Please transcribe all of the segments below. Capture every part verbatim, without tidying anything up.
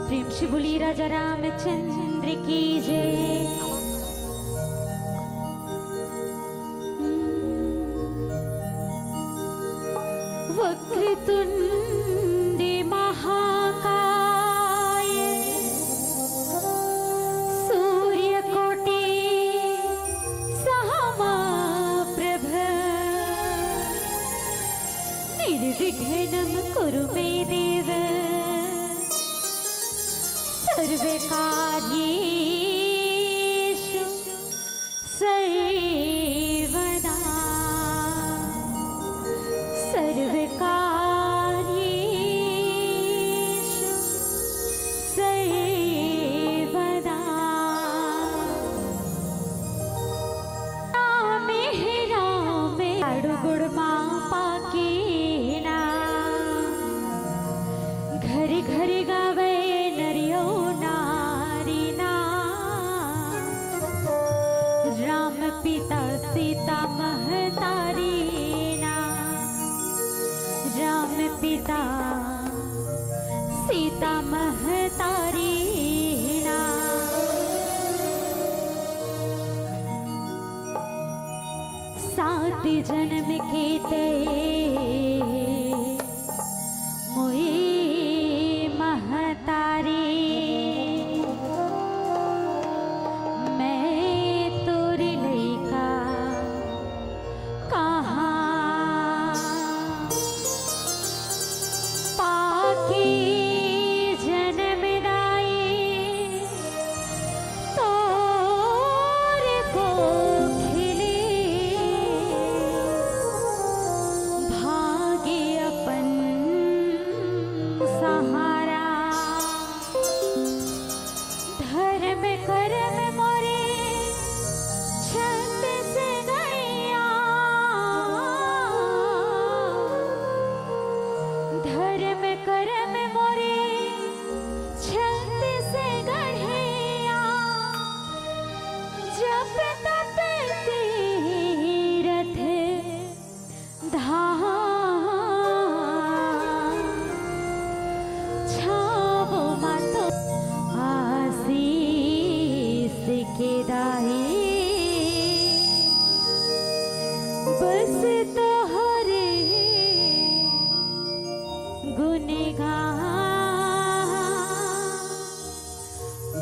प्रेम से बोलिए राजा रामचंद्र की जय। वक्रतुंड महाकाय सूर्यकोटि समप्रभ निर्विघ्नं कुरु मे देव सर्वकार्येषु सर्वदा सर्वकार्येषु सर्वदा। रामे रामे लाडू गुड़ मा पाके ना, घरी घरी गावे नरियो नारी ना। राम पिता सीता महतारी ना, राम पिता सीता महतारी ना। सात जन्म के ते मोई महतारी, मैं तोरी लइका कहाँ पाके जन्म दाई तोर कोखिले भागे अपन सहारा। धर्म करम मोरे छत्तीसगढ़िया, धर्म करम मोरे छत्तीसगढ़िया, जप तप तीरथ धाम छावो मातो आशीष के दाई, बस तोहरे गुण गान।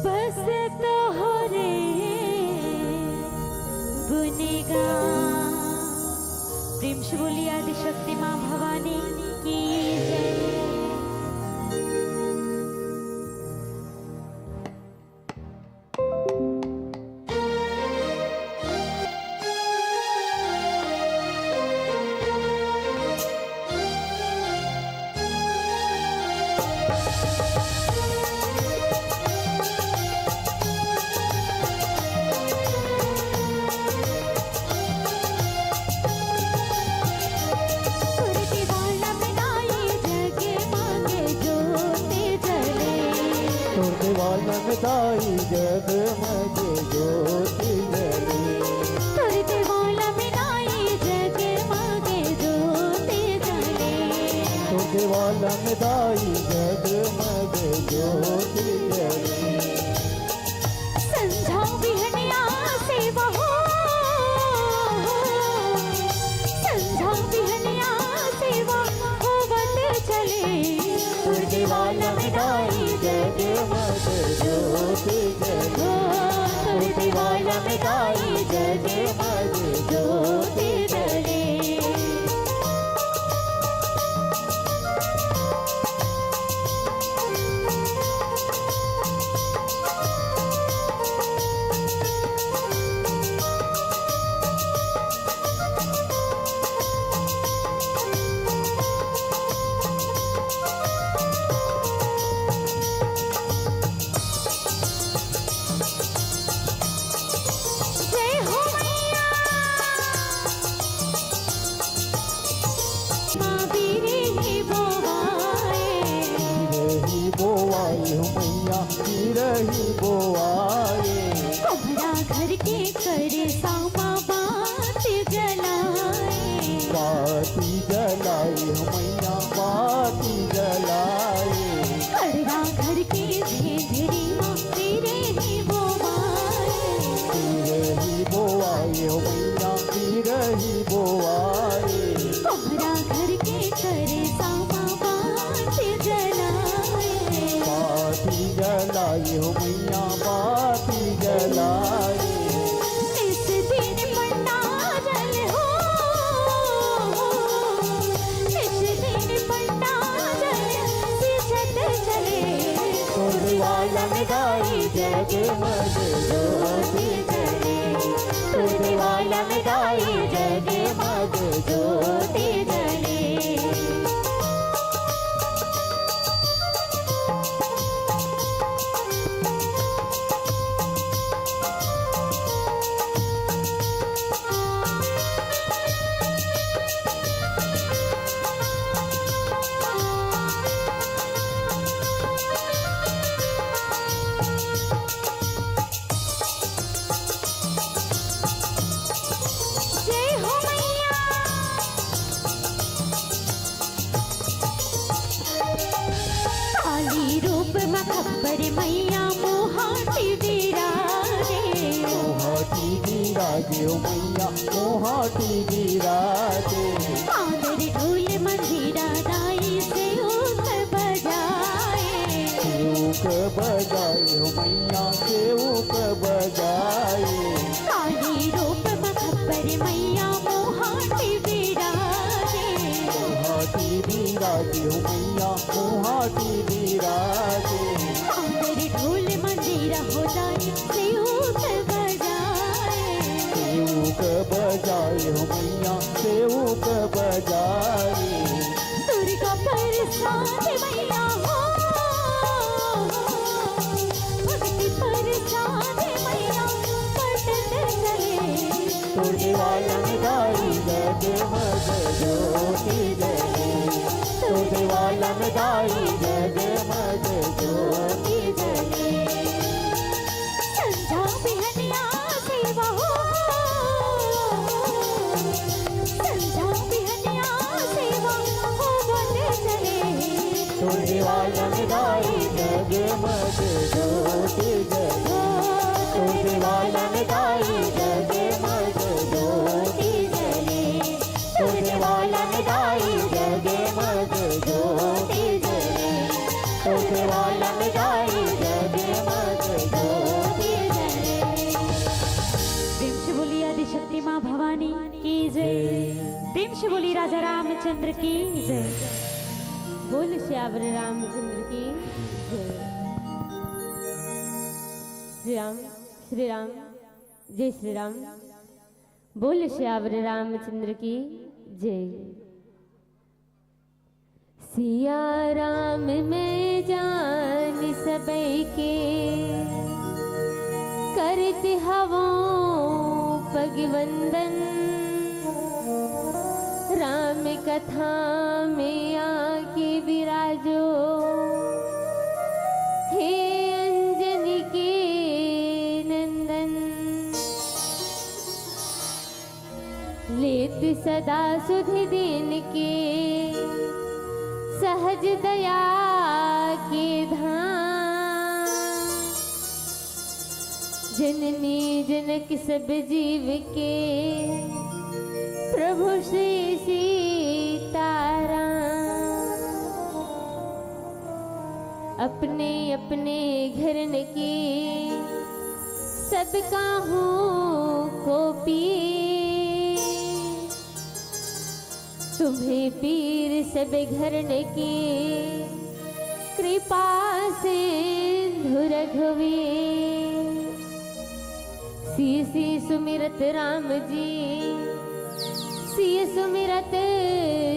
बस तोहरे गुण गान। प्रेम से बोलिए आदिशक्ति माँ भवानी की जय। तोर दीवाना में दाई जगमग ज्योति जले। तोर दीवाना में दाई जगमग ज्योति जले। तोर दीवाना में दाई जगमग ज्योति जले। संझा बिहनिया सेवा हो, संझा बिहनिया सेवा होवत चले। तोर दीवाना में दाई जगमग ज्योति जले। तोर दीवाना में दाई जगमग ज्योति जले। घर के करेसा मा बाती जलाए। बाती जलाए हो मैया, बाती जलाए। करना घर के झेझरी मा बिरही बोवाए। बिरही बोवाए हो मैया, बिरही बोवाए। कोहरा घर के करेसा मा बाती जलाए। बाती जलाए हो मैया, बाती जलाए। इस दिन पंडाल हो, इस दिन पंडाल सींचत चले। तोर दीवाला में दाई जगमग ज्योति जले। तोर दीवाला में दाई जगमग ज्योति जले। जय हो मैया। काली रूप म खप्पर मैया मुहाटी बिराजे। मुहाटी बिराजे ओ मैया, मुहाटी बिराजे। कांदर ढोल मंजीरा दाई सेवक बजाए। सेवक बजाए ओ मैया, सेवक बजाए। काली रूप म खप्पर मैया मुहाटी बिराजे। मुहाटी बिराजे ओ मैया, मुहाटी बिराजे। कांदर ढोल मंजीरा हो दाई सेवक बजाए। सेवक बजाए हो मैया, सेवक बजाए। दुर्गा प्रसाद मैया हो, भक्ति प्रसाद मैया पटत चले। तोर दीवाला में दाई जगमग ज्योति जले। तोर दीवाला में दाई जगमग ज्योति जले। संझा बिहनिया सेवा हो, संझा बिहनिया सेवा होवत चले। तोर दीवाला में दाई जगमग ज्योति जले। तोर दीवाला में दाई जगमग ज्योति जले। तोर दीवाला में दाई जगमग ज्योति जले। तोर दीवाला में दाई जगमग ज्योति जले। प्रेम से बोलिए आदिशक्ति माँ भवानी की जय। प्रेम से बोलिए राजा रामचंद्र की जय। बोल सियावर रामचंद्र की जय। श्री राम, श्री राम, जय श्री राम। बोल सियावर रामचंद्र की जय। सिया राम मैं जान सबैके करत हवों पग वंदन। राम कथा में आके विराजो हे अंजनी के नंदन। लेत सदा सुधि दीन के सहज दया के धाम। जननी जनक सब जीव के प्रभु श्री सीताराम। अपने अपने घरन के सब काहू को पीर। तुम्हें पीर सब घरन के कृपा सिंधु रघुवीर। सिय सिय सुमिरत राम जी, सिय सुमिरत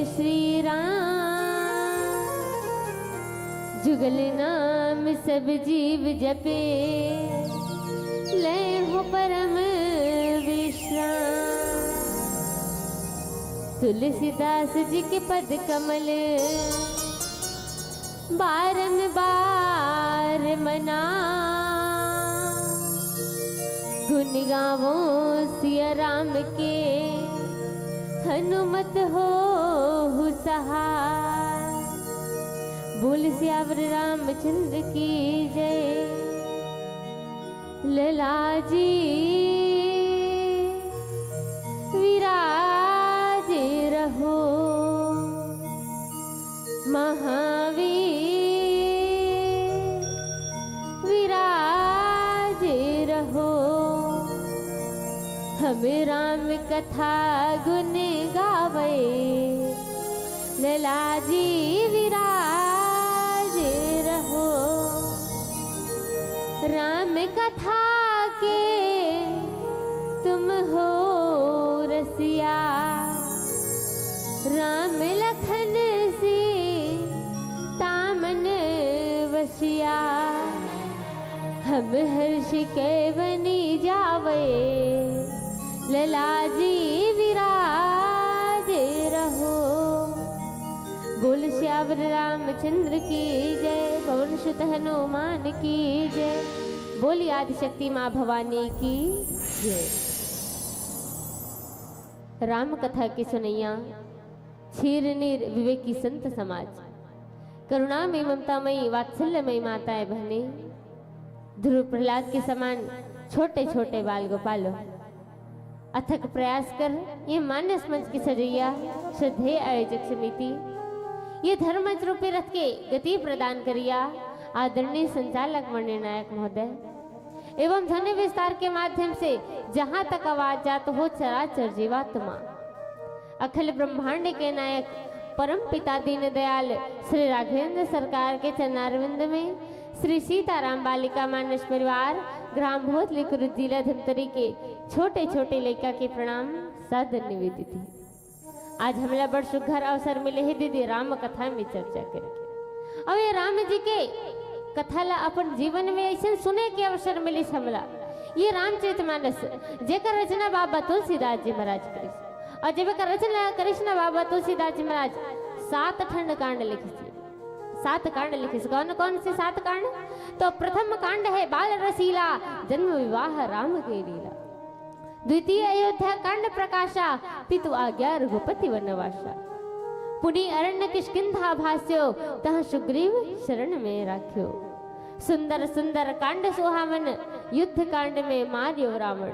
श्री राम। जुगल नाम सब जीव जपे, लय हो परम विश्राम। तुलसीदास जी के पद कमल बारंबार मना। गुण गावो सिया राम के, हनुमत होहु सहाय। बोल सियावर रामचंद्र की जय। लला जी विराज रहो, महावीर विराज रहो। हम राम कथा गुण गावे, लला जी विराज रहो। राम कथा के तुम हो रसिया, राम लखन सीता मन वसिया। हम हर्ष के बनी जावे, लला जी विराज रहो। बोल सियावर रामचंद्र की जय, पवन सुत हनुमान की जय। बोली आदिशक्ति माँ भवानी की जय। राम कथा के सुनैया, छीर नीर विवेकी संत समाज, करुणामयी ममतामयी वात्सल्यमयी माताएं बहनें, ध्रुव प्रहलाद के समान छोटे छोटे बाल गोपालों, अथक प्रयास कर ये मानस मंच के सजैया, श्रद्धेय आयोजक समिति, ये धर्म मंच रूपी रथ के गति प्रदान करिया आदरणीय संचालक व निर्णायक महोदय, एवं ध्वनि विस्तार के माध्यम से जहाँ तक आवाज जात हो चराचर जीवात्मा, अखिल ब्रह्मांड के नायक परम पिता दीनदयाल श्री राघवेंद्र सरकार के चरणारविंद में श्री सीताराम बालिका मानस परिवार, ग्राम भोतली कुरुद, जिला धमतरी के छोटे छोटे लइका के प्रणाम सादर निवेदित हे। आज हमला बड़ सुघर अवसर मिले हे दीदी राम कथा में चर्चा करे के। अउ ये राम जी के कथा ला अपन जीवन में अइसन सुने के अवसर मिलिस हमला। ये रामचरित मानस जेकर रचना बाबा तुलसीदास जी महाराज करिस, अउ जेकर रचना करिस ना बाबा तुलसीदास जी महाराज, सात ठन कांड लिखिस। सात कांड लिखिस। कौन कौन से सात कांड? तो प्रथम कांड हे बाल रसीला, जन्म विवाह राम के लीला। द्वितीय अयोध्या कांड प्रकाशा, पितु आज्ञा रघुपति वनवासा। पुनि अरण्य किष्किंधा भास्यो, तहाँ सुग्रीव शरण में राख्यो। सुंदर सुंदर कांड सुहावन, युद्ध कांड में मार्यो रावण।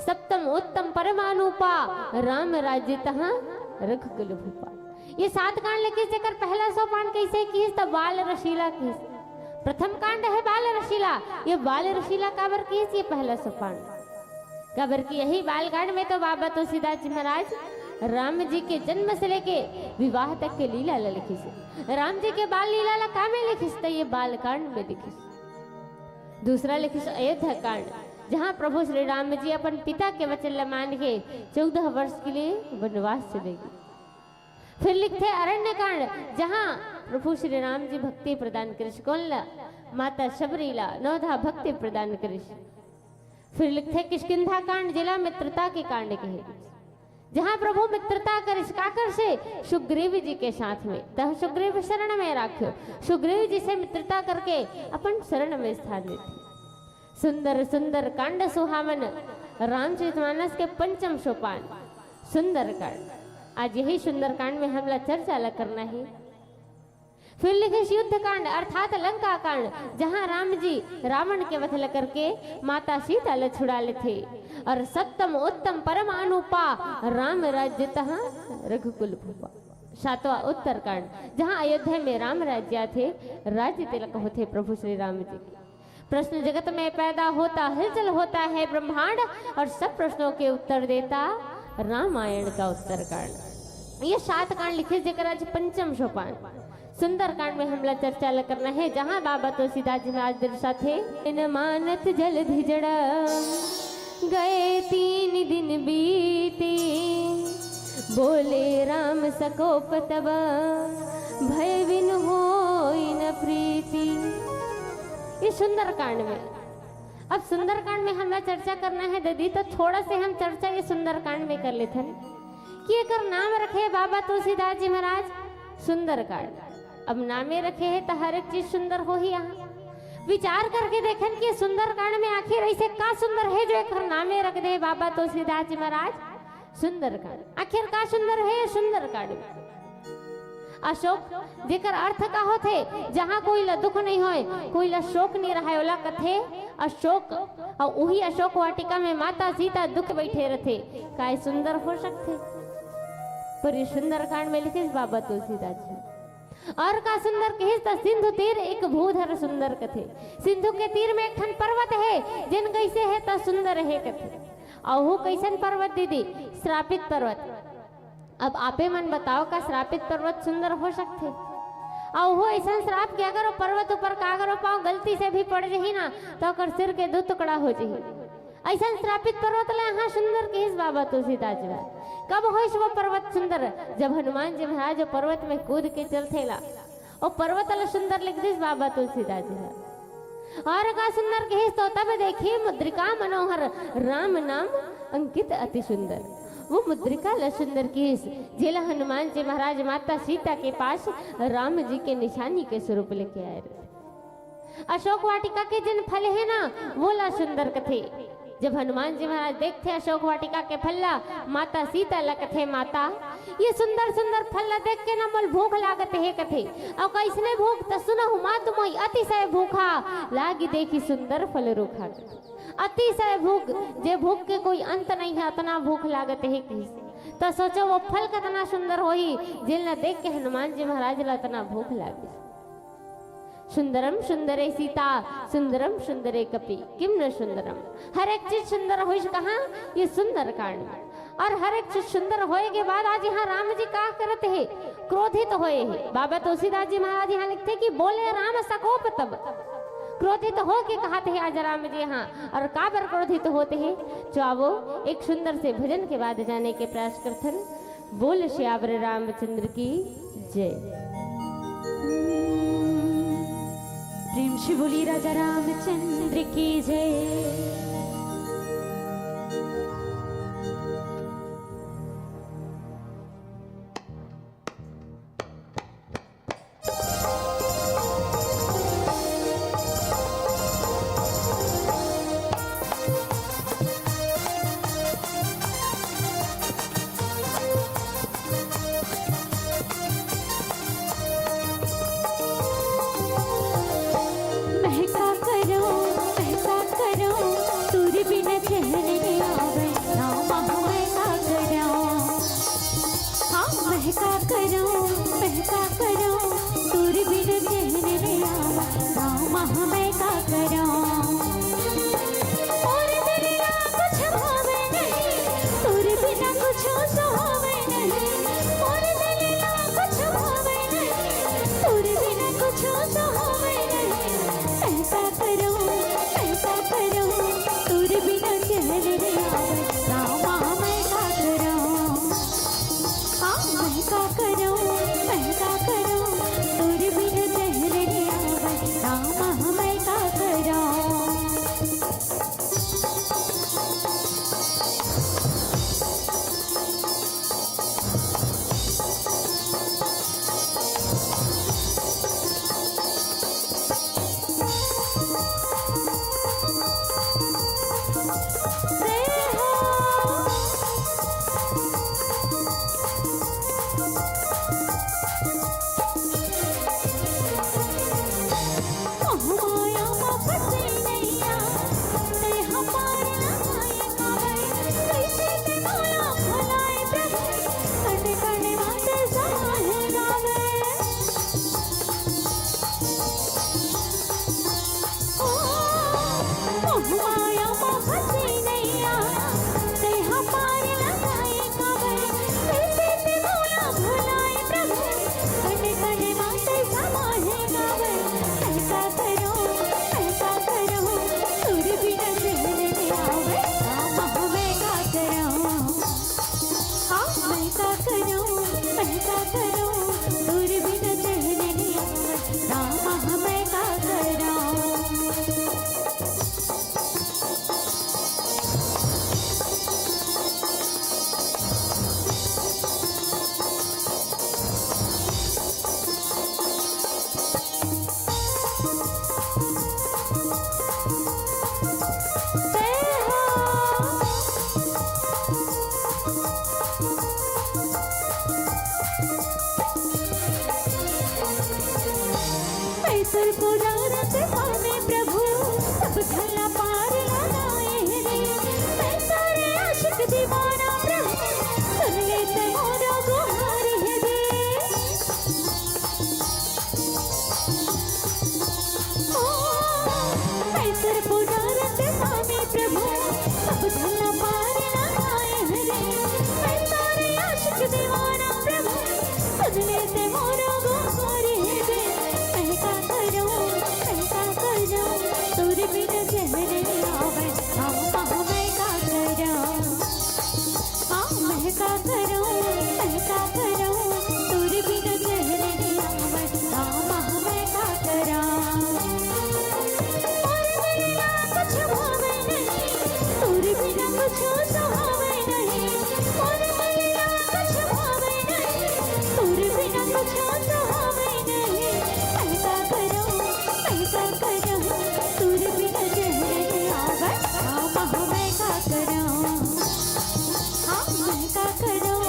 सप्तम उत्तम परमानुपा, राम राज्य तहाँ रघुकुल भूपा। ये सात कांड लिखिस, जेकर पहला सोपान कइसे किहिस, त बाल रसीला किहिस। प्रथम कांड हे बाल रसीला। ये बाल रसीला काबर किहिस, ये पहला सोपान? काबर कि यही बालकांड में तो बाबा तुलसीदास जी महाराज राम जी के जन्म से लेके विवाह तक के लीला ला लिखिस। राम जी के बाल लीला ला का में लिखिस, त ये बालकांड में लिखिस। दूसरा लिखिस अयोध्या कांड, जहाँ प्रभु श्री राम जी अपन पिता के वचन ला मान के चौदह वर्ष के लिए वनवास चले गे। फिर लिखथे अरण्य कांड, जहाँ प्रभु श्री राम जी भक्ति प्रदान करिस। कोन ला? माता शबरी ला नवधा भक्ति प्रदान करिस। फिर लिखथे किष्किंधा कांड, जेला मित्रता के कांड कहे, जहाँ प्रभु मित्रता करिस। काकर से? सुग्रीव जी के साथ में। तहाँ सुग्रीव शरण में राख्यो, सुग्रीव जी से मित्रता करके अपन शरण में स्थान देथे। सुंदर सुंदर कांड सुहावन, रामचरितमानस के पंचम सोपान सुंदरकांड। आज यही सुंदरकांड में हमला चर्चा ला करना हे। फिर लिखिस युद्ध कांड अर्थात लंका कांड, जहाँ राम जी रावण के वध ला करके माता सीता ला छुड़ा लेथे। अउ सप्तम उत्तम परम अनुपा, राम राज्य तहाँ रघुकुल भूपा। सातवां उत्तर कांड, जहाँ अयोध्या में राम राज्य आथे, राज्य तिलक होथे प्रभु श्री राम जी के। प्रश्न जगत में पैदा होता, हलचल होता है ब्रह्मांड, और सब प्रश्नों के उत्तर देता रामायण का उत्तरकांड। ये सात कांड लिखिस, जेकर आज पंचम सोपान सुंदरकांड में हमला चर्चा ल करना हे, जहाँ बाबा तुलसीदास जी महाराज दर्शाथे, "इन मानत जलधि जड़ा गए तीन दिन बीती, बोले राम सकोप तब भय बिनु होई न प्रीति।" ये सुंदरकांड में, अब सुंदरकांड में हमला चर्चा करना हे दीदी, तो थोड़ा से हम चर्चा ये सुंदरकांड में कर लेथन कि एकर नाम रखे बाबा तुलसीदास जी महाराज सुंदरकांड। अब नामे रखे हे तो हर एक चीज सुंदर होही यहाँ। विचार करके देखन कि सुंदरकांड में आखिर ऐसे का सुंदर हे जो एकर नामे रख दे बाबा तुलसीदास जी महाराज सुंदरकांड। आखिर का सुंदर हे सुंदरकांड में? अशोक जेकर अर्थ का होथे? जहाँ कोई ला दुख नहीं होय, कोई ला शोक नहीं रहे, ओला कथे अशोक। अउ उही अशोक वाटिका में माता सीता दुख बैठे रथे। काय सुंदर हो सकथे? पर ये सुंदरकांड में लिखिस बाबा तुलसीदास जी। और का सुंदर कहिस त सिंधु तीर एक भूधर सुंदर कथे। सिंधु के तीर में एक ठन पर्वत हे, जेन कैसे हे त सुंदर हे कथे। अउ वो कैसन पर्वत दीदी? श्रापित पर्वत। अब आपे मन बताओ, का श्रापित पर्वत सुंदर हो सकथे? अउ वो ऐसन श्राप के अगर वो पर्वत ऊपर का अगर वो पाँव गलती से भी पड़ जही ना, तो ओकर सिर के दो टुकड़ा हो जही। ऐसन श्रापित पर्वत ला यहाँ सुंदर कहिस बाबा तुलसीदास जी महाराज। कब होइस वो पर्वत सुंदर? जब हनुमान जी महाराज वो पर्वत में कूद के चलथे ला, वो पर्वत ला सुंदर लिख दिस बाबा तुलसीदास जी महाराज। और का सुंदर कहिस तो तब देखी मुद्रिका मनोहर राम नाम अंकित अति सुंदर। वो मुद्रिका ला सुंदर कहिस, जेला हनुमान जी महाराज माता सीता के पास राम जी के निशानी के स्वरूप लेके आए रहे। अशोक वाटिका के जेन फल हे ना, वो ला सुंदर कथे। जब हनुमान जी महाराज देखथे अशोक वाटिका के फल ला, माता सीता ला कथे, माता, ये सुंदर सुंदर फल ला देख के ना मोल भूख लागत हे कथे। अउ कैसने भूख? त सुनहु मातु मोहि अतिशय भूखा, लागि देखि सुंदर फल रूखा। अतिशय भूख, जे भूख के कोई अंत नहीं हे, अतना भूख लागत हे कहिस। त सोचो वो फल कतना सुंदर होही, जेन ला देख के हनुमान जी महाराज ला अतना भूख लागिस। सुंदरम सुंदरे सीता, सुंदरम सुंदरे कपि, किम न सुंदरम। हर एक चीज सुंदर होइस कहाँ? ये सुंदरकांड में। और हर एक चीज सुंदर होए के बाद आज यहाँ राम जी का करत हे? क्रोधित होए हे। बाबा तुलसीदास जी महाराज यहाँ लिखथे कि बोले राम सकोप तब। क्रोधित हो के कहत हे आज राम जी यहाँ। और काबर क्रोधित होत हे? तो आवो एक सुंदर से भजन के बाद जाने के प्रयास करथन। बोल सियावर रामचंद्र की जय। प्रेम से बोली राजा रामचंद्र की जय। महका करो, महका करो, तोर बिना चैन न आवे, रामा महका करो। हाँ, महका करो, महका करो, तोर बिना चैन न आवे, रामा महका करो। मोर दिल ला कुछ भावे नहीं, तोर बिना कुछ सुहावे नहीं। मोर दिल ला कुछ भावे नहीं, तोर बिना कुछ सुहावे नहीं। महका करो, महका करो, तोर बिना चैन न आवे, रामा महका करो। हाँ, महका करो, महका करो, तोर बिना चैन न आवे, रामा महका करो। कुछो तो होवे नहीं, मोर मलिया कुछ भावे नहीं, तोर बिना कुछो तो होवे नहीं। मैं का करूं, मैं का करूं, तोर बिना चैन नहीं आवे। हाँ, हाँ, मैं का करूं, हाँ, मैं का करूं,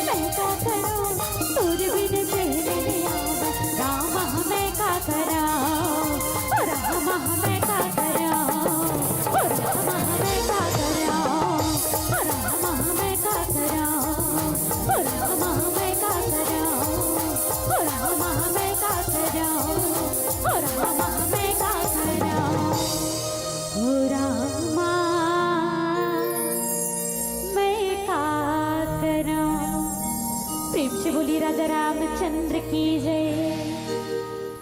मैं का करूं, तोर बिना चैन नहीं आवे। राम, हाँ, मैं का करूं, ओ राम, हाँ, मैं का करूं, ओ राम, हाँ, मैं का करूं, ओ राम, हाँ, मैं का करूं, ओ राम, हाँ, मैं का करूं, ओ राम, हाँ, मैं का करूं, ओ राम, हाँ, मैं का करूं, ओ राम, मैं का करूं। प्रेम से बोली राजा रामचंद्र की जय।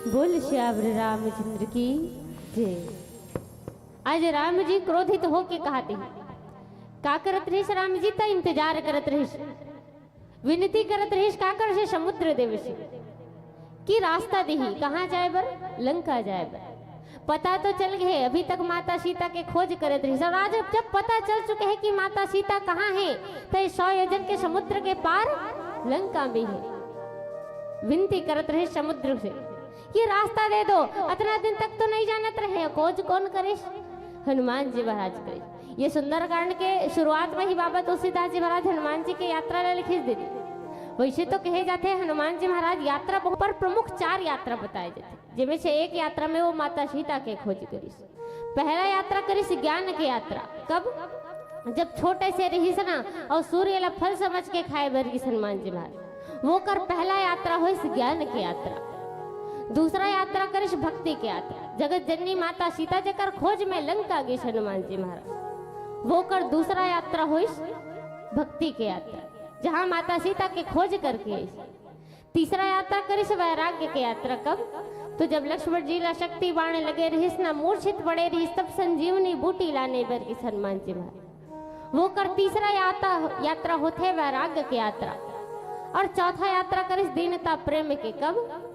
बोल सियावर रामचंद्र की जय। आज राम जी क्रोधित होके कहत हे, का करत रहिस राम जी? त इंतजार करत रहिस, विनती करत रहिस, काकर से? समुद्र देव से, कि रास्ता देही, कहाँ जाए बर? लंका जाए बर। पता तो चल गए, अभी तक माता सीता के खोज करत रहिस, और आज जब पता चल चुके हे कि माता सीता कहाँ हे, त सौ योजन के समुद्र के पार लंका में हे। विनती करत रहिस समुद्र से कि रास्ता दे दो, अतना दिन तक तो नहीं जानत रहे, खोज कौन करिस? हनुमान जी महाराज करिस। ये सुंदरकांड के शुरुआत में ही बाबा तुलसीदास जी महाराज हनुमान जी के यात्रा ला लिखिस देथे। वैसे तो कहे जाथे हनुमान जी महाराज यात्रा बहुत, पर प्रमुख चार यात्रा बताए जाथे, जेमे से एक यात्रा में वो माता सीता के खोज करिस। पहला यात्रा करिस ज्ञान के यात्रा। कब? जब छोटे से रहिस ना, और सूर्य ला फल समझ के खाए बर गिस हनुमान जी महाराज, वो कर पहला यात्रा होइस ज्ञान के यात्रा। दूसरा यात्रा करिस भक्ति के यात्रा, जगत जननी माता सीता जेकर खोज में लंका गिस हनुमान जी महाराज, वो कर दूसरा यात्रा होइस भक्ति के यात्रा, जहाँ माता सीता के खोज करके आइस। तीसरा यात्रा करिस वैराग्य के यात्रा। कब? तो जब लक्ष्मण जी ला शक्ति बाण लगे रहिस ना, मूर्छित पड़े रहिस, तब संजीवनी बूटी लाने बर गिस हनुमान जी महाराज, वो कर तीसरा यात्रा, यात्रा होथे वैराग्य के यात्रा। और चौथा यात्रा करिस दीनता प्रेम के। कब?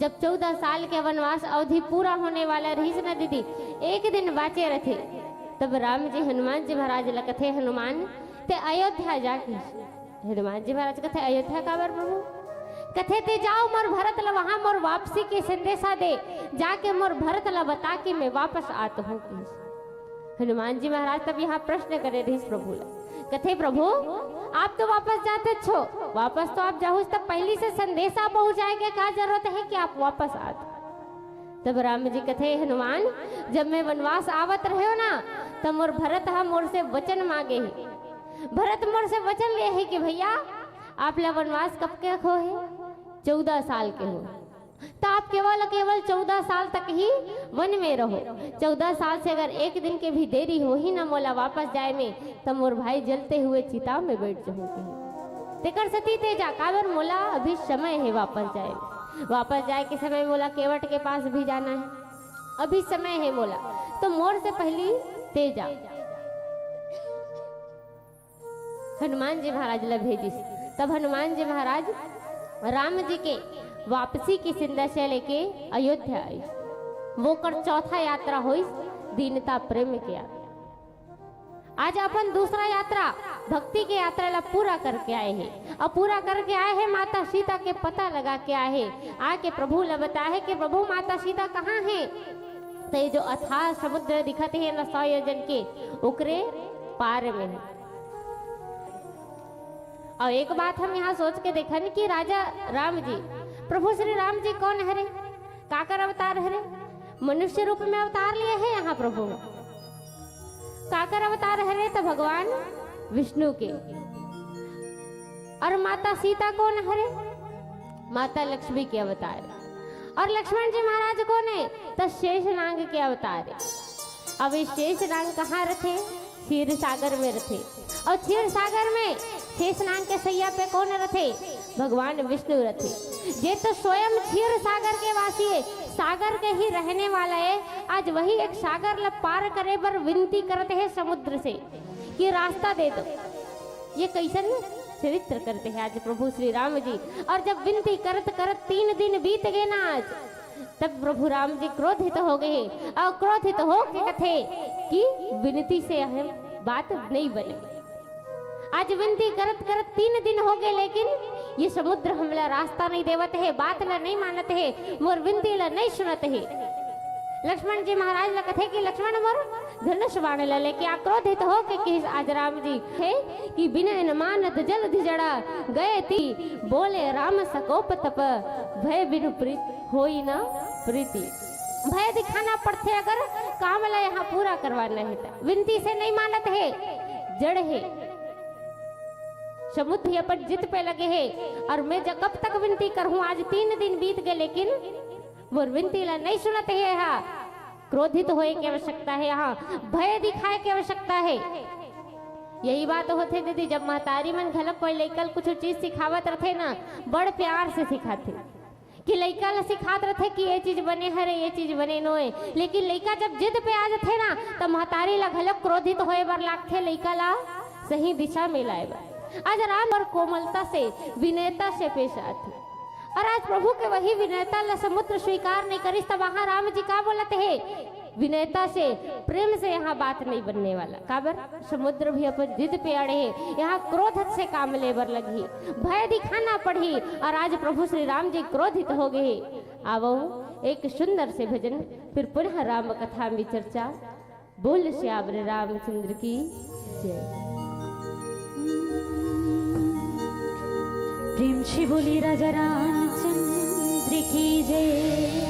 जब चौदह साल के वनवास अवधि पूरा होने वाला रहिस ना दीदी, एक दिन बाचे रथे, तब राम जी हनुमान जी महाराज ला कथे, हनुमान, ते अयोध्या जाके हनुमान जी महाराज कथे, "अयोध्या काबर प्रभु?" कथे, "ते जाओ मोर भरत ल वहां मोर वापसी के संदेशा दे, जाके मोर भरत ल बता के मैं वापस आत हूं," कहिस। हनुमान जी महाराज तब यहाँ प्रश्न करे रहिस प्रभु ल, कथे, "प्रभु, आप तो वापस जाते छो, वापस तो आप जाहू, तब पहली से संदेशा पहुंचाए के का जरूरत है कि आप वापस आत?" तब राम जी कथे, "हनुमान, जब मैं वनवास आवत रहे हो ना, तब मोर भरत हा मोर से वचन मांगे हे, भरत मोर से वचन ले हे कि भैया, आप ला वनवास कब के हो हे? चौदह साल के हो, त आप केवल, केवल चौदह साल तक ही वन में रहो। चौदह साल से अगर एक दिन के भी देरी होही ना मोला वापस जाए में, त मोर भाई जलते हुए चिता में बैठ जाहूं कहिस। तेकर सेती ते जा, काबर मोला अभी समय हे वापस जाए में। वापस जाए के समय मोला केवट के पास भी जाना हे, अभी समय हे मोला, त मोर से पहली ते जा।" हनुमान जी महाराज ला भेजिस। तब हनुमान जी महाराज राम जी के वापसी के संदेशा लेके अयोध्या आइस। वो कर चौथा यात्रा होइस दीनता प्रेम के यात्रा। आज अपन दूसरा यात्रा, भक्ति के यात्रा ला पूरा करके आए हे, और पूरा करके आए हे माता सीता के पता लगा के आए हे, आके प्रभु ला बताए हे कि प्रभु माता सीता कहाँ हे। तो ये जो अथाह समुद्र दिखत हे ना सौ योजन के, ओकरे पार में हे। और एक बात हम यहाँ सोच के देखन कि राजा राम जी, प्रभु श्री राम जी कौन हरे, काकर अवतार हरे? मनुष्य रूप में अवतार लिए हे यहाँ प्रभु। काकर अवतार हरे? तो भगवान विष्णु के। और माता सीता कौन हरे? माता लक्ष्मी के अवतार। और लक्ष्मण जी महाराज कौन हे? तो शेष नांग के अवतार हे। अब ये शेष नांग कहाँ रथे? क्षीर सागर में रथे। और क्षीर सागर में शेष नांग के सैया पे कौन रथे? भगवान विष्णु रथे। जे तो स्वयं क्षीर सागर के वासी हे, सागर के ही रहने वाला हे, आज वही एक सागर ला पार करे बर विनती करत हे समुद्र से कि रास्ता दे दो। ये कैसन चरित्र करते हैं आज प्रभु श्री राम जी। और जब विनती करत करत तीन दिन बीत गए ना आज, तब प्रभु राम जी क्रोधित हो गए और क्रोधित होके कथे कि विनती से हम बात नहीं बने। आज विनती करत करत तीन दिन हो गए, लेकिन ये समुद्र हमला रास्ता नहीं देवत हे, बात ला नहीं मानत हे, मोर विनती ला नहीं सुनत हे। लक्ष्मण जी महाराज ला कथे कि लक्ष्मण मोर धनुष बाण ला लेके आ, क्रोधित हो के किहिस आज राम जी हे कि बिना न मानत जलधि जड़ा गए ती, बोले राम सकोप तप भय बिनु प्रीत होई न प्रीति। भय दिखाना पड़थे अगर काम ला यहाँ पूरा करवाना हे त। विनती से नहीं मानत हे, जड़ हे। समुद्र ही अपन जिद पे लगे हे और मैं जब कब तक विनती करहूँ, आज तीन दिन बीत गए लेकिन मोर विनती ला नहीं सुनत हे। यहाँ क्रोधित होए के आवश्यकता हे, यहाँ भय दिखाए के आवश्यकता हे। यही बात होथे दीदी, जब महतारी मन घलक कोई लइका ल कुछ चीज सिखावत रथे ना, बड़ प्यार से सिखाथे कि लइका ल सिखात रथे कि ये चीज बने हरे, ये चीज बने नोए, लेकिन लइका जब जिद पे आ जथे ना, त महतारी ला घलक क्रोधित होए बर लागथे, लइका ला सही दिशा में लाए बर। आज राम और कोमलता से, विनयता से पेश आथे। और आज प्रभु के वही विनयता ला समुद्र स्वीकार नहीं करिस, तब वहां राम जी का बोलत हे, विनयता से, प्रेम से यहाँ बात नहीं बनने वाला। काबर? समुद्र भी अपन जिद पे अड़े हे, यहाँ क्रोध से काम ले बर लगही, भय दिखाना पड़ही। और आज प्रभु श्री राम जी क्रोधित हो गए हे। आवो, एक सुंदर से भजन, फिर पुनः राम कथा में चर्चा। बोल सियावर रामचंद्र की जय। प्रेम से बोली राजा रामचंद्र की जय।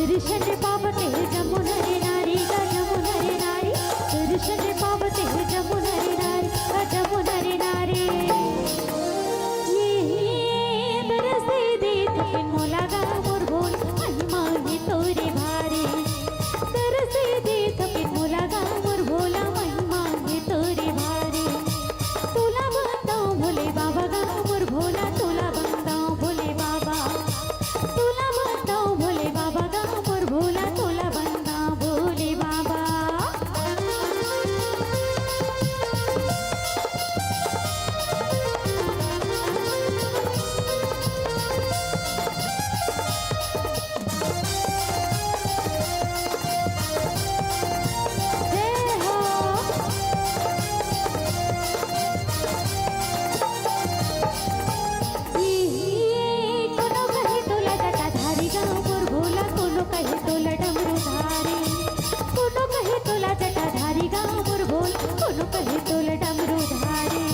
दर्शन पावत हे जमुना रे नारी, गा जमुना रे नारी। दर्शन पावत हे जमुना रे नारी, गा जमुना रे नारी। ये दरस दे थकिन मोला गा मोर भोला, महिमा हे तोरे भारी। दरस दे थकिन मोला गा मोर भोला, महिमा हे तोरे भारी। तोला बताऊं भोले बाबा गा मोर भोला, तोला बताऊं भोले बाबा। तोला बताऊं भोले बाबा गा मोर भोला, तोला बताऊं भोले बाबा। जय हो। ई कोनो कहे तोला जटाधारी गा मोर भोला, कोनो कहे तोला डमरूधारी। कोनो कहे तोला जटाधारी गा मोर भोला, कोनो कहे तोला डमरूधारी।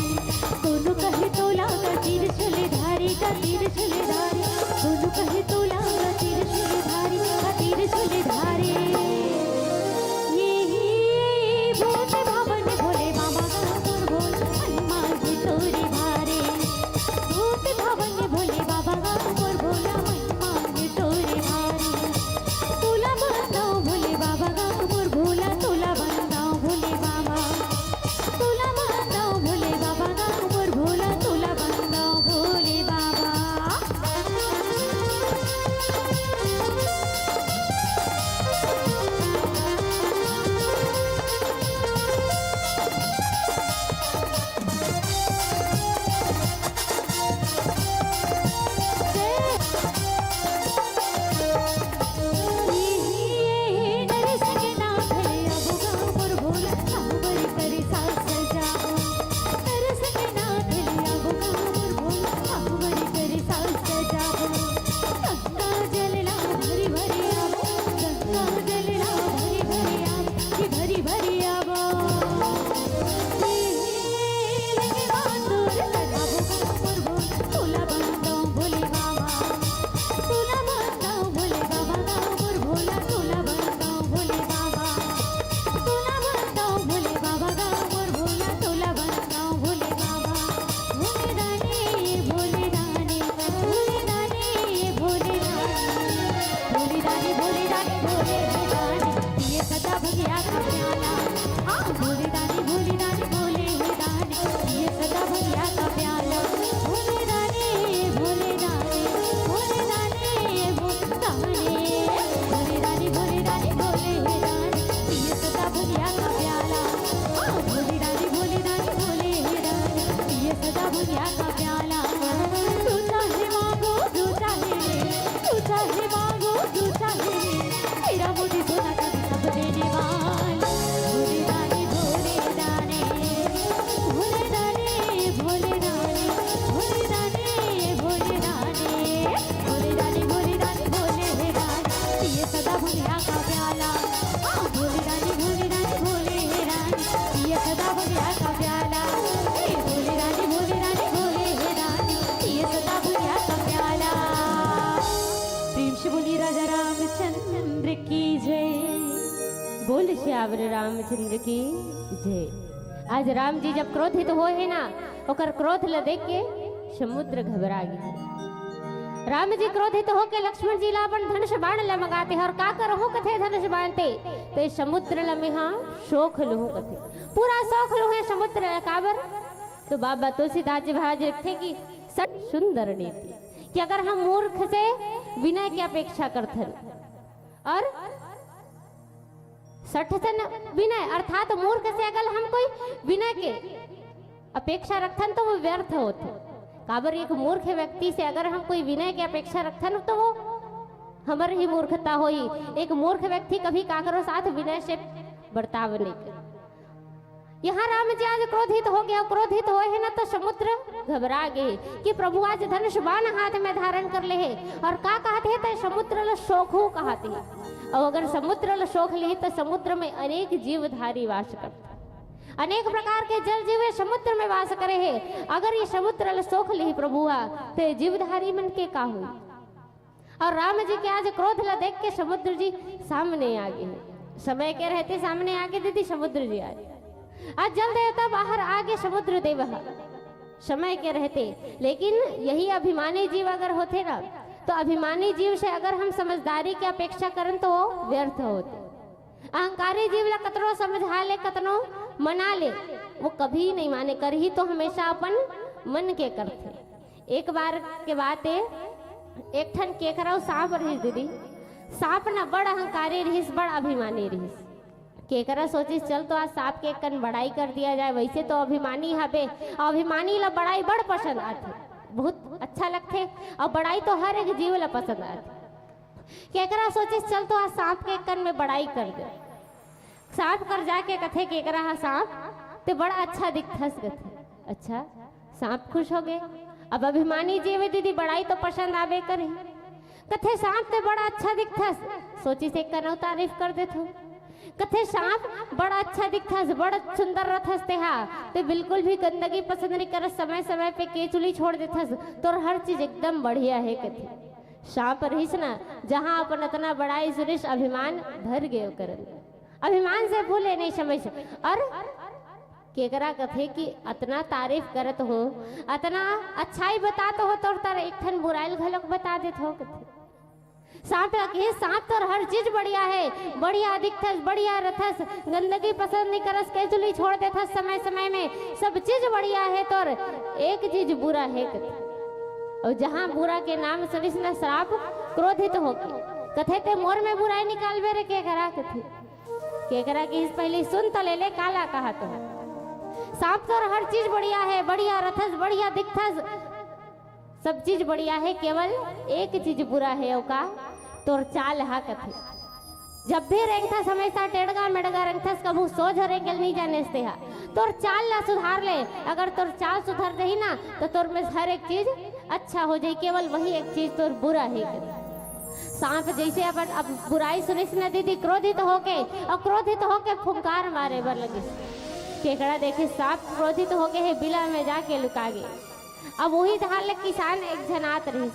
कोनो कहे तोला गा त्रिशूलधारी, गा त्रिशूलधारी। कोनो कहे तोला गा त्रिशूलधारी, गा त्रिशूलधारी। ये ही भूत भवन भोले बाबा गा मोर भोला, महिमा हे तोरे भारी। भूत भवन भोले बाबा गा मोर भोला, महिमा हे तोरे भारी। तोला रानी भोले रानी भोले हे रानी, पिए सदा भंगिया का प्याला। हाँ, भोले रानी भोले रानी भोले हे रानी, पिए सदा भंगिया का प्याला। भोले रानी भोले रानी भोले रानी भोले रानी, भोले रानी भोले रानी भोले हे रानी, पिए सदा भंगिया का प्याला। हाँ, भोले रानी भोले रानी भोले हे रानी, पिए सदा भंगिया का प्याला। तू चाहे मांगो, तू चाहे ले, तू चाहे मांगो, तू चाहे ले, मेरा मोती सोना चांदी सब देने वाला। भोले रानी भोले रानी, भोले रानी भोले रानी, भोले रानी भोले रानी, भोले रानी भोले रानी भोले हे रानी, पिए सदा भंगिया का प्याला। हाँ, भोले रानी भोले रानी भोले हे रानी, पिए सदा भंगिया का प्याला। ए, भोले रानी भोले रानी भोले हे रानी, पिए सदा भंगिया का प्याला। प्रेम से बोलिए राजा रामचंद्र की जय। बोल सियावर रामचंद्र की जय। आज राम जी जब क्रोधित होए हे ना, ओकर क्रोध ल देख के समुद्र घबरा गे। राम जी क्रोधित होके लक्ष्मण जी ला अपन धनुष बाण ल मंगाथे, और का करहूं कथे धनुष बाण ते, ते समुद्र ल मेहा सोख लूहूं कथे। पूरा सोख लूहे समुद्र ल। काबर? तो बाबा तुलसीदास जी महाराज लिखथे कि सठ सुंदर नीति, कि अगर हम मूर्ख से विनय की अपेक्षा करथन और सठ से न, विनय अर्थात मूर्ख से अगर हम कोई विनय के अपेक्षा रखथन तो वो व्यर्थ होथे। काबर? एक मूर्ख व्यक्ति से अगर हम कोई विनय के अपेक्षा रखथन तो वो हमर ही मूर्खता होई। एक मूर्ख व्यक्ति कभी काकरो साथ विनय से बर्ताव नहीं करे। यहाँ राम जी आज क्रोधित हो गया, क्रोधित होए हे ना तो समुद्र घबरा गे कि प्रभु आज धनुष बाण हाथ में धारण कर ले हे, और का कहत हे ते समुद्र ल सोखहूं कहत हे। और अगर समुद्र ल सोख लिही तो समुद्र में अनेक जीवधारी वास करथे, अनेक प्रकार के जल जीव समुद्र में वास करे हे। अगर ये समुद्र ल सोख लिही प्रभु हा, ते जीवधारी मन के का होई? और राम जी के आज क्रोध ल देख के समुद्र जी सामने आ गे। समय के रहते सामने आ गे दीदी, समुद्र जी आ गे। आज जल देवता बाहर आ गे समुद्र देव ह, समय के रहते। लेकिन यही अभिमानी जीव अगर होथे ना, तो अभिमानी जीव से अगर हम समझदारी की अपेक्षा करन तो वो व्यर्थ होथे। अहंकारी जीव ला कतनो समझा ले, कतनो मना ले, वो कभी नहीं माने, करही तो हमेशा अपन मन के करथे। एक बार के बात ए, एक ठन केकरा अउ सांप रहिस दीदी। सांप ना बड़ अहंकारी रहिस, बड़ अभिमानी रहिस। केकरा सोचिस, चल तो आज सांप के एक कन बड़ाई कर दिया जाए। वैसे तो अभिमानी हबे, अउ अभिमानी ला बड़ाई बड़ पसंद आथे, बहुत अच्छा लगथे, अउ बड़ाई तो हर एक जीव ला पसंद आथे। केकरा सोचिस, चल तो आज सांप के एक कन में बड़ाई कर दे। सांप कर जाके कथे केकरा हा, सांप ते बड़ा अच्छा दिखथस कथे। अच्छा, सांप खुश हो गे। अब अभिमानी जीव ए दीदी, बड़ाई तो पसंद आबे करही। कथे सांप ते बड़ा अच्छा दिखथस, सोचिस एक कन अउ तारीफ कर देथों। कथे सांप बड़ा अच्छा दिखथस, बड़ा सुंदर रथस तेहा, ते बिल्कुल भी गंदगी पसंद नहीं करस, समय समय पे केचुली छोड़ देथस, तोर हर चीज एकदम बढ़िया हे कथे। सांप रहिस ना, जहां अपन अतना बड़ाई सुनिस, अभिमान भर गे ओकर अंदर। अभिमान से फूले नहीं समय से। और केकरा कथे कि अतना तारीफ करत हों, अतना अच्छाई बतात हों, तोर तर एक ठन बुराई ल घलोक बता देत हों कथे। सांप ला कहिस, सांप तोर हर चीज बढ़िया हे, बढ़िया दिखथस, बढ़िया रथस, गंदगी पसंद नहीं करस, केचुली छोड़ देथस समय समय में, सब चीज बढ़िया हे तोर, एक चीज बुरा हे कथे। अउ जहां बुरा के नाम सुनिस न सांप क्रोधित होके कथे, ते मोर में बुराई निकालबे रे केकरा कथे। केकरा कहिस, पहली सुन तो ले ले काला कहत हों। सांप तोर हर चीज बढ़िया हे, बढ़िया रथस, बढ़िया दिखथस, सब चीज बढ़िया हे, केवल एक चीज बुरा हे, ओका तोर चाल हा कथे। जब भी रेंगथस हमेशा टेड़गा मेड़गा रेंगथस, कभू सोझ रेंगे ल नहीं जानेस तेहा। तोर चाल ला सुधार ले, अगर तोर चाल सुधर जाही ना तो तोर में हर एक चीज अच्छा हो जाही, केवल वही एक चीज तोर बुरा हे। सांप जैसे अपन अब बुराई सुनिस न दीदी, क्रोधित होके, अउ क्रोधित होके फुंकार मारे बर लगिस। केकरा देखे सांप क्रोधित होके हे, बिला में जाके लुका गे। अब उही धार ले किसान एक झन आत रहिस,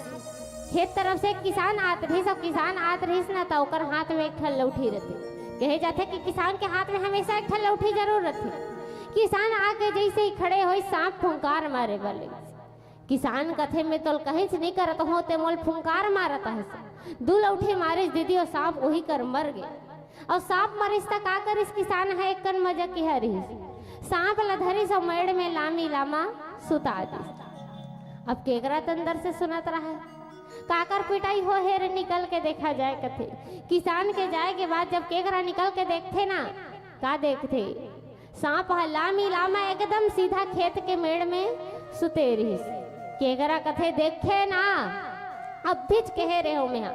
खेत तरफ से एक किसान आत रहिस, अउ किसान आत रहिस ना, त ओकर हाथ में एक ठन लौठी रथे। कहे जाथे कि किसान के हाथ में हमेशा एक ठन लौठी जरूर रथे। किसान आके जैसे ही खड़े होइस, सांप फुंकार मारे बर लगिस। किसान कथे, "मैं तोल कहेच नहीं करत हों, ते मोल फुंकार मारत हस।" दू लउठी मारिस दीदी, अउ सांप उही कर मर गे। अउ सांप मरिस त का करिस किसान ह, एक कन मजा किहा रिहिस, सांप ल धरिस अउ मेड़ में लामी लामा सुता दिस। अब केकरा त अंदर से सुनत रहा, काकर पिटाई हो हे रे, निकल के देखा जाए कथे। किसान के जाए के बाद जब केकरा निकल के देखथे ना, का देखथे? सांप ह लामी लामा एकदम सीधा खेत के मेड़ में सुते रिहिस। केकरा कथे देखे ना, अभीच कहे रेहेंव मेहा,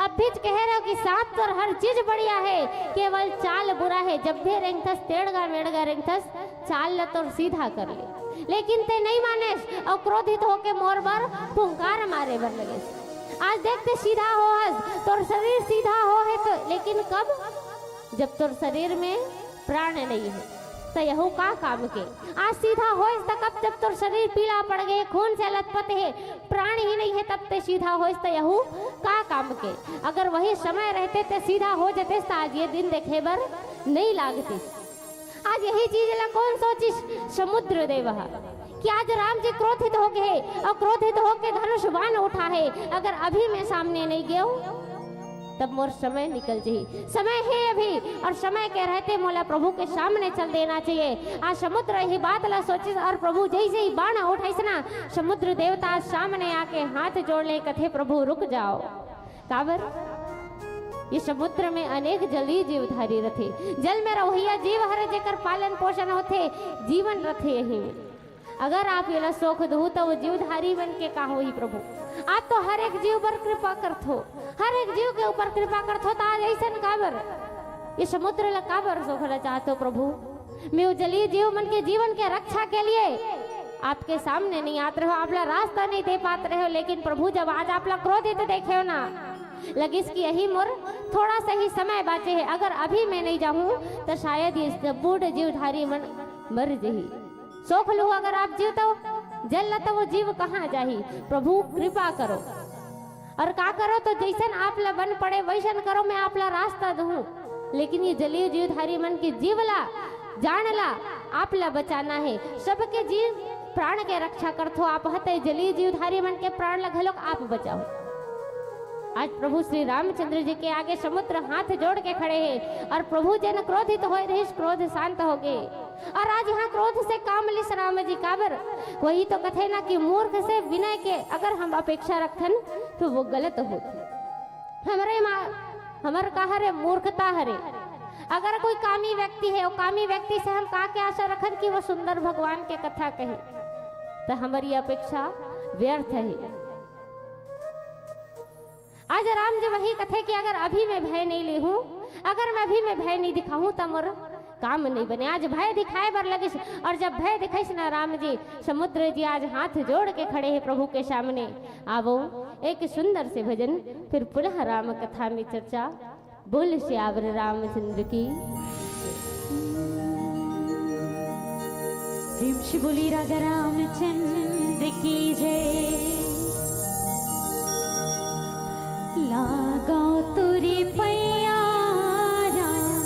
अभीच कहे रेहेंव कि सांप तोर हर चीज बढ़िया हे, केवल चाल बुरा हे। जब भी रेंगथस टेड़गा मेड़गा रेंगथस, चाल ल तोर सीधा कर ले। लेकिन ते नइ मानेस अउ क्रोधित होके मोर बर फुंकार मारे बर लगेस। आज देख ते सीधा हो हस, तोर शरीर सीधा हो हे तो, लेकिन कब? जब तोर शरीर में प्राण नइ हे, त यहू का काम के? आज सीधा होइस त कब, जब तोर शरीर पीला पड़ गे, खून से लथपथ हे, प्राण ही नइ हे, तब ते सीधा होइस त यहू का काम के? अगर वही समय रहते ते सीधा हो जतेस त आज ये दिन देखे बर नइ लागतिस। आज यही चीज ला कौन सोचिस? समुद्र देव ह, कि आज राम जी क्रोधित हो गे हे अउ क्रोधित होके धनुष बाण उठा हे। अगर अभी मैं सामने नइ गेंव, तब मोर समय निकल जही। समय हे अभी, अउ समय के रहते मोला प्रभु के सामने चल देना चाहिए। आज समुद्र यही बात ला सोचिस अउ प्रभु जइसे ही बाण उठाइस ना, समुद्र देवता सामने आके हाथ जोड़ ले, कथे, "प्रभु रुक जाओ।" काबर? ये समुद्र में अनेक जलीय जीवधारी रथे। जल में रहइया जीव हरे, जेकर पालन पोषण होथे, जीवन रथे यही में। अगर आप येला सोख दहू, त वो जीवधारी मन के का होही प्रभु? आप तो हर एक जीव पर कृपा करथो, हर एक जीव के ऊपर कृपा करथो, त आज अइसन काबर? ये समुद्र ला काबर सोखना चाहथो प्रभु? मैं वो जलीय जीव मन के जीवन के रक्षा के लिए आपके सामने नइ आत रहेंव, आप ला रास्ता नइ दे पात रहेंव, लेकिन प्रभु जब आज आप ला क्रोधित देखेंव ना, लगिस कि यही मोर थोड़ा सा ही समय बाचे हे, अगर अभी मैं नइ जाहूं त शायद ये संपूर्ण जीवधारी मन मर जही। सोख लूहू अगर आप जीवतव, जल ला त वो जीव कहां जाही? प्रभु कृपा करो। अउ का करो, त जइसन आप ला बन पड़े वइसन करो, मैं आप ला रास्ता दूहूं। लेकिन ये जलीय जीवधारी मन के जीव ला, जान ला, आप ला बचाना हे। सबके जीव प्राण के रक्षा करथो आप ह, त जलीय जीवधारी मन के प्राण ला घलोक आप बचाहू। आज प्रभु श्री रामचंद्र जी के आगे समुद्र हाथ जोड़ के खड़े हे अउ प्रभु जन क्रोधित होए रहिस, क्रोध शांत हो गे। अउ आज इहां क्रोध से काम लिस राम जी, काबर? वही तो कथे ना कि मूर्ख से विनय के अगर हम अपेक्षा रखथन, त वो गलत होथे। हमरे मा-, हमर का हरे? मूर्खता हरे। अगर कोई कामी व्यक्ति हे, वो कामी व्यक्ति से हम का के आशा रखन कि वो सुंदर भगवान के कथा कहे, त हमर ये अपेक्षा व्यर्थ हे। आज राम जी वही कथे कि अगर अभी मैं भय नइ लेहूं, अगर मैं अभी मैं भय नइ दिखाहूं, त मोर काम नइ बने। आज भय दिखाए बर लगिस, अउ जब भय दिखाइस ना राम जी, समुद्र जी आज हाथ जोड़ के खड़े हे प्रभु के सामने। आवो, एक सुंदर से भजन, फिर पुनः राम कथा में चर्चा। बोल सियावर रामचंद्र की। प्रेम से बोली राजा रामचंद्र की जय। लागो तोरे पैया राम,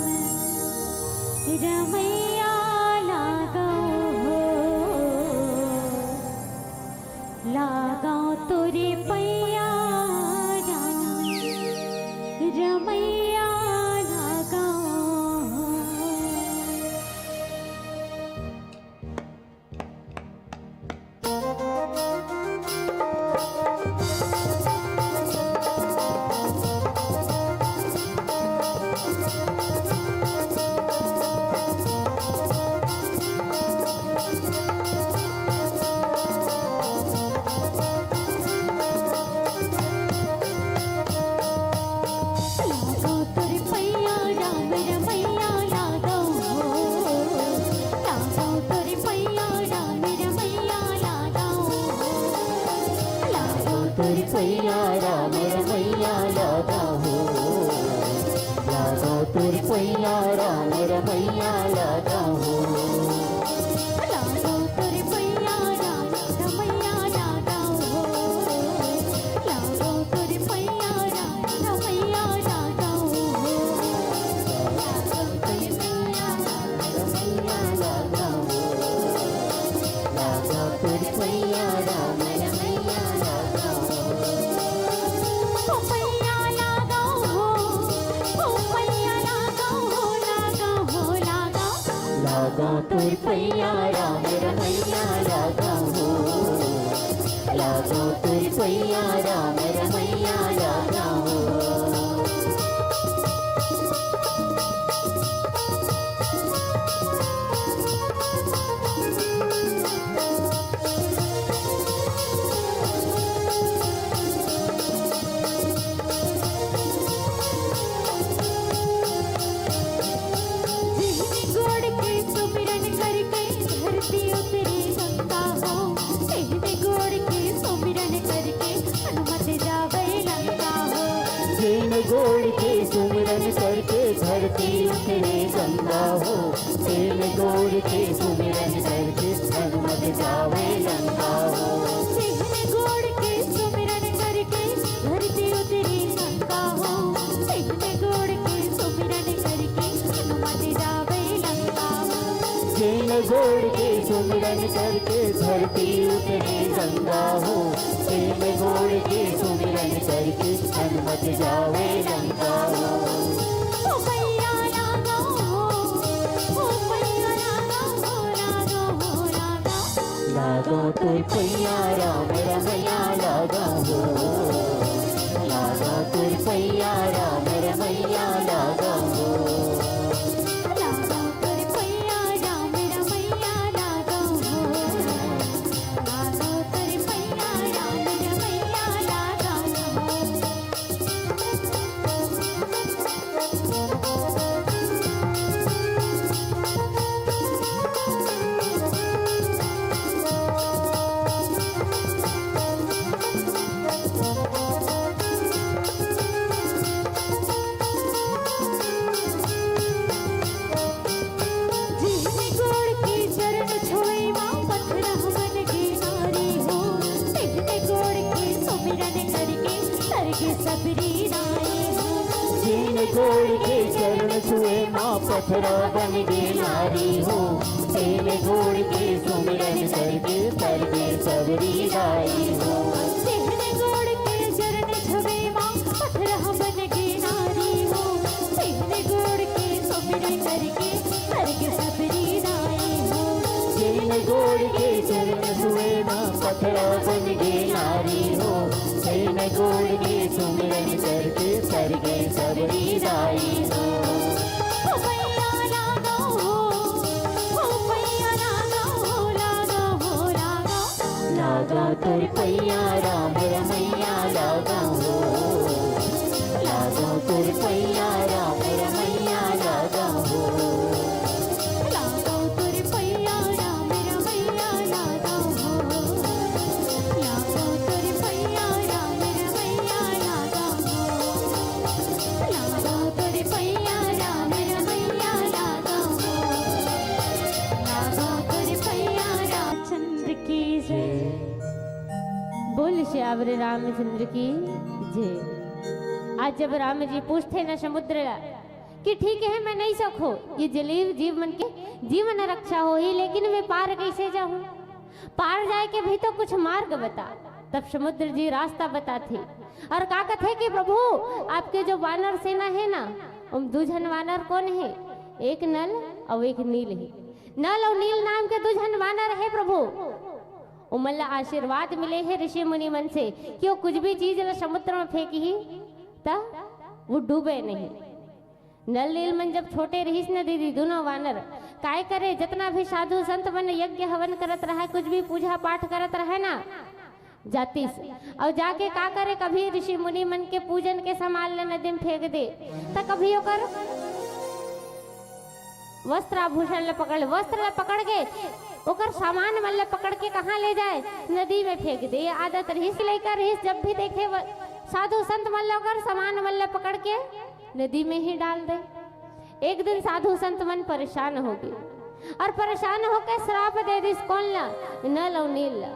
रमैया लागो हो। लागो तोरे पैया राम, रमैया लागो हो। लागो तोर पैया राम रमैया लागो हो। लागो तोर पैया राम रमैया लागो हो। लागो तोर पैया राम रमैया लागो हो। लागो तोर पैया राम रमैया लागो हो। लागो तोर पैया राम रमैया लागो हो। लागो तोर पैया राम रमैया लागो हो। लागो तोर पैया राम रमैया लागो हो। लागो तोर पैया राम रमैया लागो हो। ओ पैया तोर पैया राम रमैया लागो हो, लागो तोर पैया राम रमैया लागो हो। जिहने गोड़ के सुमिरन करके धरती उतरे गंगा हो, तेहने गोड़ के सुमिरन करके हनुमत जावे लंका हो। जेन गोड़ के सुमिरन करके धरती उतरे गंगा हो, तेन गोड़ के सुमिरन करके हनुमत जावे लंका हो। तेहने गोड़ के सुमिरन करके धरती उतरे गंगा हो, तेहने गोड़ के सुमिरन करके हनुमत जावे लंका हो। जेन गोड़ के सुमिरन करके धरती उतरे गंगा हो, तेन गोड़ के सुमिरन करके हनुमत जावे लंका हो। ओ पैया लागो हो, ओ पैया लागो हो, लागो हो, लागो। लागो तोर पैया राम रमैया लागो हो, लागो तोर पैया राम रमैया लागो हो। लागो तोर पैया राम रमैया लागो हो, लागो तोर पैया राम रमैया लागो हो। जिहने गोड़ के चरण छुए माँ पथरा बन गे नारी हो, तेहने गोड़ के सुमिरन करके तर गे सबरी नाई हो। जेन गोड़ के चरण छुए माँ पथरा बन गे नारी हो, तेन गोड़ के सुमिरन करके तर गे सबरी नाई हो। तेहने गोड़ के चरण छुए माँ पथरा बन गे नारी हो, तेहने गोड़ के सुमिरन करके तर गे सबरी नाई हो। जेन गोड़ के चरण छुए माँ पथरा बन गे नारी हो, तेन गोड़ के सुमिरन करके तर गे सबरी नाई हो। ओ पैया लागो हो, ओ पैया लागो हो, लागो हो, लागो। लागो तोर पैया राम रमैया लागो हो, लागो तोर पैया राम रमैया लागो हो। लागो तोर पैया राम रमैया लागो हो, लागो तोर पैया राम रमैया लागो हो, लागो तोर पैया राम रमैया लागो हो, लागो तोर पैया रामचंद्र की जय। बोल सियावर रामचंद्र की जय। आज जब राम जी पूछथे ना समुद्र ला कि ठीक है, मैं नहीं सकूं, ये जलीय जीव मन के जीवन रक्षा होही, लेकिन मैं पार कैसे जाऊं? पार जाए के भी तो कुछ मार्ग बता। तब समुद्र जी रास्ता बताथे और का कथे कि प्रभु, आपके जो वानर सेना है ना, उम दू झन वानर कोन हे? एक नल अउ एक नील हे। नल अउ नील नाम के दू झन वानर हे प्रभु। उमन ला आशीर्वाद मिले हे ऋषि मुनि मन से कि वो कुछ भी चीज ला समुद्र में फेंकही त वो डूबे नहीं। नल नील मन जब छोटे रहिस न दीदी, दूनों वानर काय करे, जतना भी साधु संत मन यज्ञ हवन करत रहय, कुछ भी पूजा पाठ करत रहय ना, जातिस अउ जाके का करे, कभी ऋषि मुनि मन के पूजन के सामान ल नदी में फेंक दे, त कभी ओकर वस्त्र आभूषण ल पकड़ ले, वस्त्र ल पकड़ के ओकर सामान मन ल पकड़ के कहाँ ले जाए, नदी में फेंक दे। ये आदत रहिस, लइका रहिस, जब भी देखे व-, साधु संत मन ल ओकर सामान मन ल पकड़ के नदी में ही डाल दे। एक दिन साधु संत मन परेशान हो गे अउ परेशान होके श्राप दे दिस। कोन ला? नल अउ नील ला।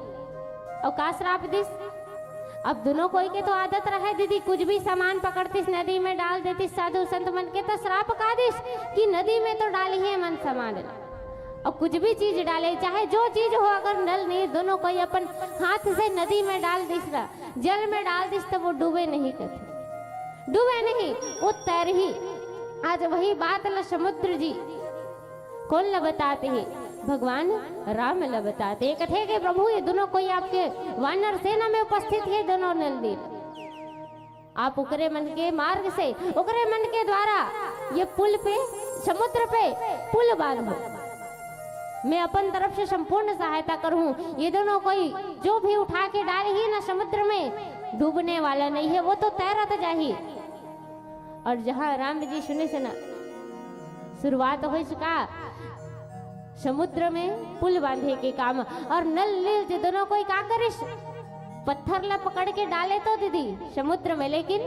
अउ का श्राप दिस? अब दूनों कोई के तो आदत रहय दीदी, कुछ भी सामान पकड़तिस नदी में डाल देतिस साधु संत मन के, तो श्राप का दिस कि नदी में तो डालिहे मन सामान ला। अउ कुछ भी चीज डाले, चाहे जो चीज हो, अगर नल नील दूनों कोई अपन हाथ से नदी में डाल दिस ना, जल में डाल दिस, त वो डूबे नहीं कथे, डूबे नहीं, वो तैरही। आज वही बात ला समुद्र जी कोन ला बतात हे? भगवान राम ला बतात हे। कथे के प्रभु, ये दोनों कोई आपके वानर सेना में उपस्थित हे, दोनों नल नील। आप ओकरे मन के मार्ग से, ओकरे मन के द्वारा ये पुल पे, समुद्र पे पुल बांधो। मैं अपन तरफ से संपूर्ण सहायता करूं। ये दोनों कोई जो भी उठा के डालही ना समुद्र में, डूबने वाला नहीं है, वो तो तैरत जाही। और जहां राम जी सुने से ना शुरुआत हो चुका समुद्र में पुल बांधे के काम। और नल नील जे दोनों कोई का करिस, पत्थर ला पकड़ के डाले तो दीदी समुद्र में, लेकिन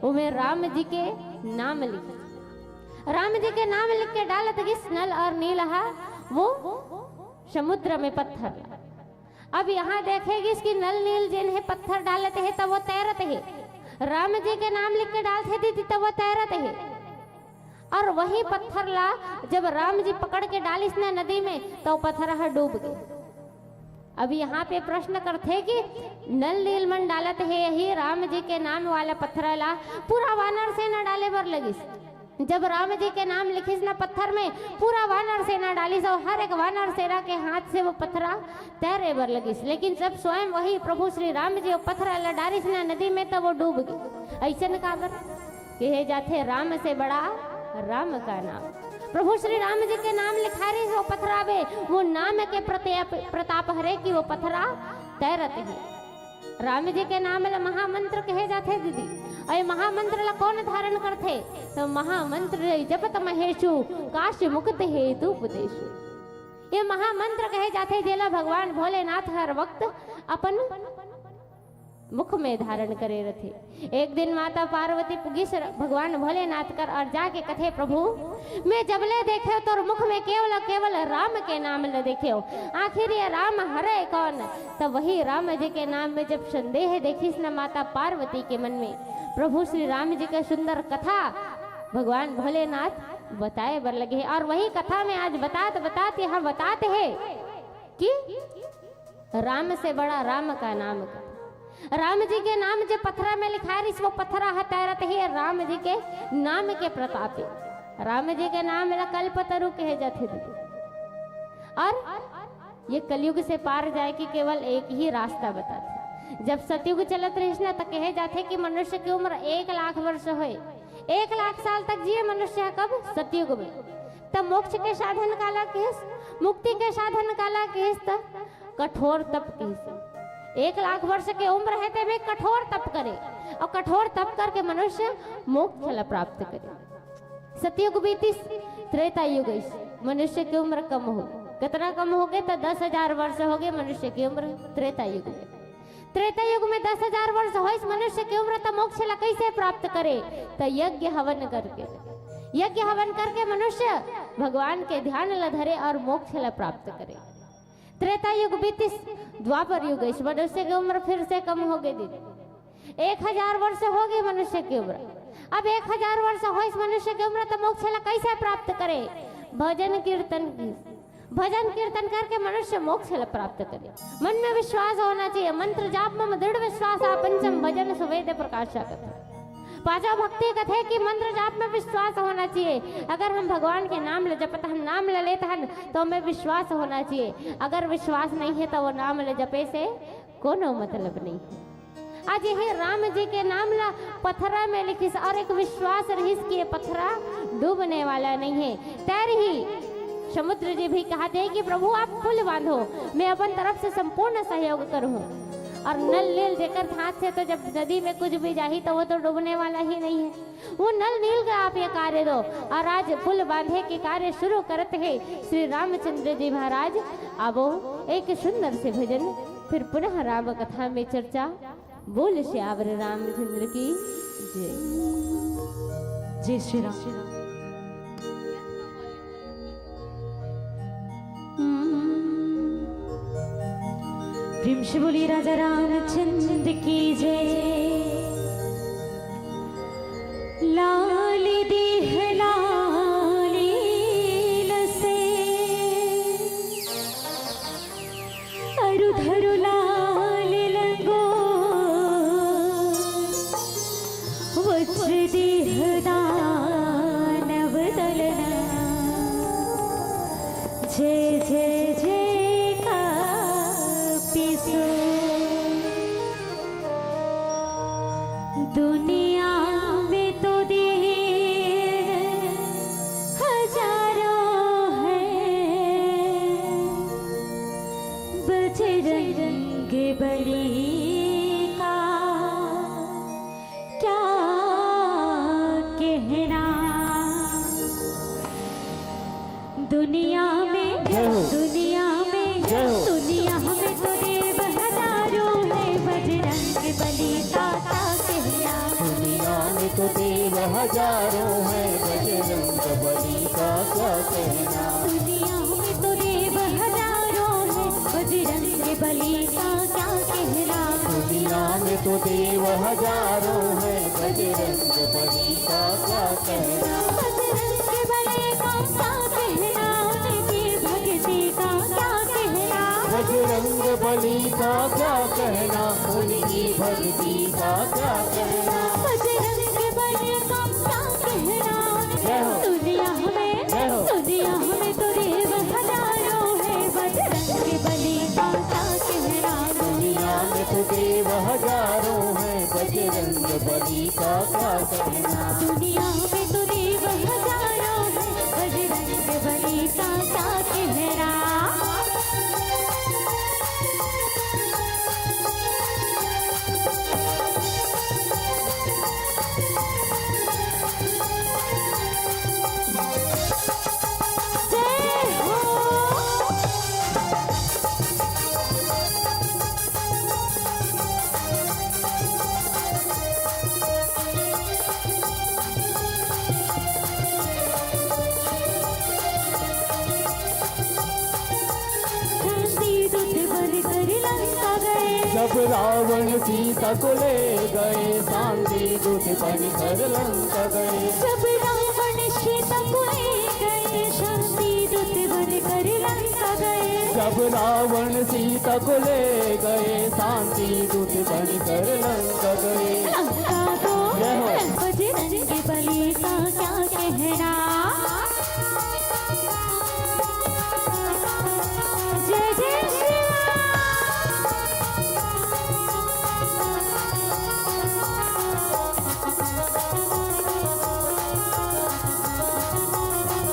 उमे राम जी के नाम लिख, राम जी के नाम लिख के डालत गिस नल और नील हा वो समुद्र में पत्थर ला। अब यहाँ देखे गिस कि नल नील जेन हे पत्थर डालत हे तब वो तैरत हे, राम जी के नाम लिख के डालत हे दीदी तब वो तैरत हे। और वही पत्थर ला जब राम जी पकड़ के डालिस ना नदी में, तो पत्थर ह डूब गे। अब यहाँ पे प्रश्न करथे कि नल नील मन डालत हे यही राम जी के नाम वाला पत्थर ला, पूरा वानर सेना डाले बर लगिस। जब राम जी के नाम लिखिस ना पत्थर में, पूरा वानर सेना डालिस और हर एक वानर सेना के हाथ से वो पत्थरा तैरे बर लगिस। लेकिन जब स्वयं वही प्रभु श्री राम जी वो पत्थरा ला डारिस ना नदी में, तब वो डूब गई। ऐसन काबर? कहे जाथे, राम से बड़ा राम का नाम। प्रभु श्री राम जी के नाम लिखारिस वो पत्थरा में, वो नाम के प्रताप, प्रताप हरे कि वो पत्थरा तैरत हे। राम जी के नाम ला महामंत्र कहे जाथे दीदी। और ये महामंत्र ला कौन धारण करथे? तो महामंत्र जपत महेशु, काश मुक्त हेतु उपदेशु। ये महामंत्र कहे जाथे, जेला भगवान भोलेनाथ हर वक्त अपन मुख में धारण करे रथे। एक दिन माता पार्वती पुगिस भगवान भोलेनाथ कर और जाके कथे, प्रभु, मैं जबले देखेंव तोर मुख में केवल केवल राम के नाम ल देखेंव, आखिर ये राम हरे कौन? तब वही राम जी के नाम में जब संदेह देखिस न माता पार्वती के मन में, प्रभु श्री राम जी का सुंदर कथा भगवान भोलेनाथ बताए बर लगे हे। और वही कथा में आज बतात बतात यहाँ बतात हे कि राम से बड़ा राम का नाम का। राम जी के नाम जे पथरा में लिखाए रहिस, वो पथरा ह तैरत हे राम जी के नाम के प्रतापे। राम जी के नाम ला कल्पतरु कहे जाथे दीदी। और ये कलयुग से पार जाए के केवल एक ही रास्ता बताथे। जब सतयुग चलत रहिस ना, त कहे जाथे कि मनुष्य के उम्र एक लाख वर्ष होए, एक लाख साल तक जिए मनुष्य ह। कब? सतयुग में। त मोक्ष के साधन काला किहिस, मुक्ति के साधन काला किहिस, त कठोर तप किहिस। एक लाख वर्ष के उम्र हे, तेमे कठोर तप करे, और कठोर तप करके मनुष्य मोक्ष ला प्राप्त करे। सतयुग बीतिस, त्रेता युग आइस, मनुष्य के उम्र कम हो। कितना कम हो गए? तो दस हजार वर्ष हो गए मनुष्य की उम्र त्रेता युग में। त्रेता युग में दस हजार वर्ष होइस मनुष्य की उम्र, तो मोक्ष ला कैसे प्राप्त करे? तो यज्ञ हवन करके, यज्ञ हवन करके मनुष्य भगवान के ध्यान ला धरे और मोक्ष ला प्राप्त करे। त्रेता युग बीतिस, द्वापर युग आइस, मनुष्य की उम्र फिर से कम हो गई दीदी। एक हजार वर्ष हो गई मनुष्य की उम्र। अब एक हजार वर्ष होइस मनुष्य की उम्र, तो मोक्ष ला कैसे प्राप्त करे? भजन कीर्तन की, भजन कीर्तन करके मनुष्य मोक्ष ला प्राप्त करे। मन में विश्वास होना चाहिए। मंत्र जाप मम दृढ़ विश्वास आ, पंचम भजन सुवेद प्रकाश कथा। पांचवा भक्ति कथे कि मंत्र जाप में विश्वास होना चाहिए। अगर हम भगवान के नाम ले जपत हन, नाम ले लेत हन, तो हमें विश्वास होना चाहिए। अगर विश्वास नहीं है, तो वो नाम ले जपे से कोनो मतलब नहीं है। आज यही राम जी के नाम ला पथरा में लिखिस और एक विश्वास रहिस कि ये पथरा डूबने वाला नहीं है। तैर ही समुद्र जी भी कहते हैं कि प्रभु, आप पुल बांधो, मैं अपन तरफ से संपूर्ण सहयोग करूँ। और नल नील जेकर हाथ से, तो जब नदी में कुछ भी जाही, तो वो तो डूबने वाला ही नहीं है। वो नल नील का आप ये कार्य दो। और आज पुल बांधे के कार्य शुरू करत हे श्री रामचंद्र जी महाराज। अब एक सुंदर से भजन, फिर पुनः राम कथा में चर्चा। बोल सियावर रामचंद्र की जय। जय श्री राम। प्रेम से बोलिए राजा रामचंद्र की जय। लाल देह लाल लसे, अरु धरु लाल लंगो, वज्र देह दानव दलना। बलि का क्या कहना। दुनिया में, जय हो। दुनिया में, जय हो। दुनिया में तो देव हजारों है, बजरंग बली का क्या कहना। दुनिया में तो देव हजारों है, बजरंग बली का क्या कहना। दुनिया में तो देव हजारों है, बजरंग बली का क्या कहना। दुनिया में तो देव हजारों है, बजरंग बली का क्या कहना। बजरंग बली का क्या कहना, उनकी भक्ति का क्या कहना। बजरंग बली का क्या कहना, उनकी भक्ति का क्या कहना। बजरंग बली का क्या कहना। जय हो। दुनिया में, जय हो। दुनिया में तो देव हजारों है, बजरंग बली का क्या कहना। दुनिया में तो देव हजारों है, बजरंग बली का क्या कहना। दुनिया में तो देव हजारों है, बजरंग बली का क्या कहना। जय हो। शांति दूत बनकर लंका गए। जब रावण सीता को ले गए, शांति दूत बनकर लंका गए। जब रावण सीता को ले गए, शांति दूत बनकर लंका गए। जब रावण सीता को ले गए, शांति दूत बनकर लंका गए। लंका को, जय हो। बजरंग बली का क्या कहना। जय जय श्री राम।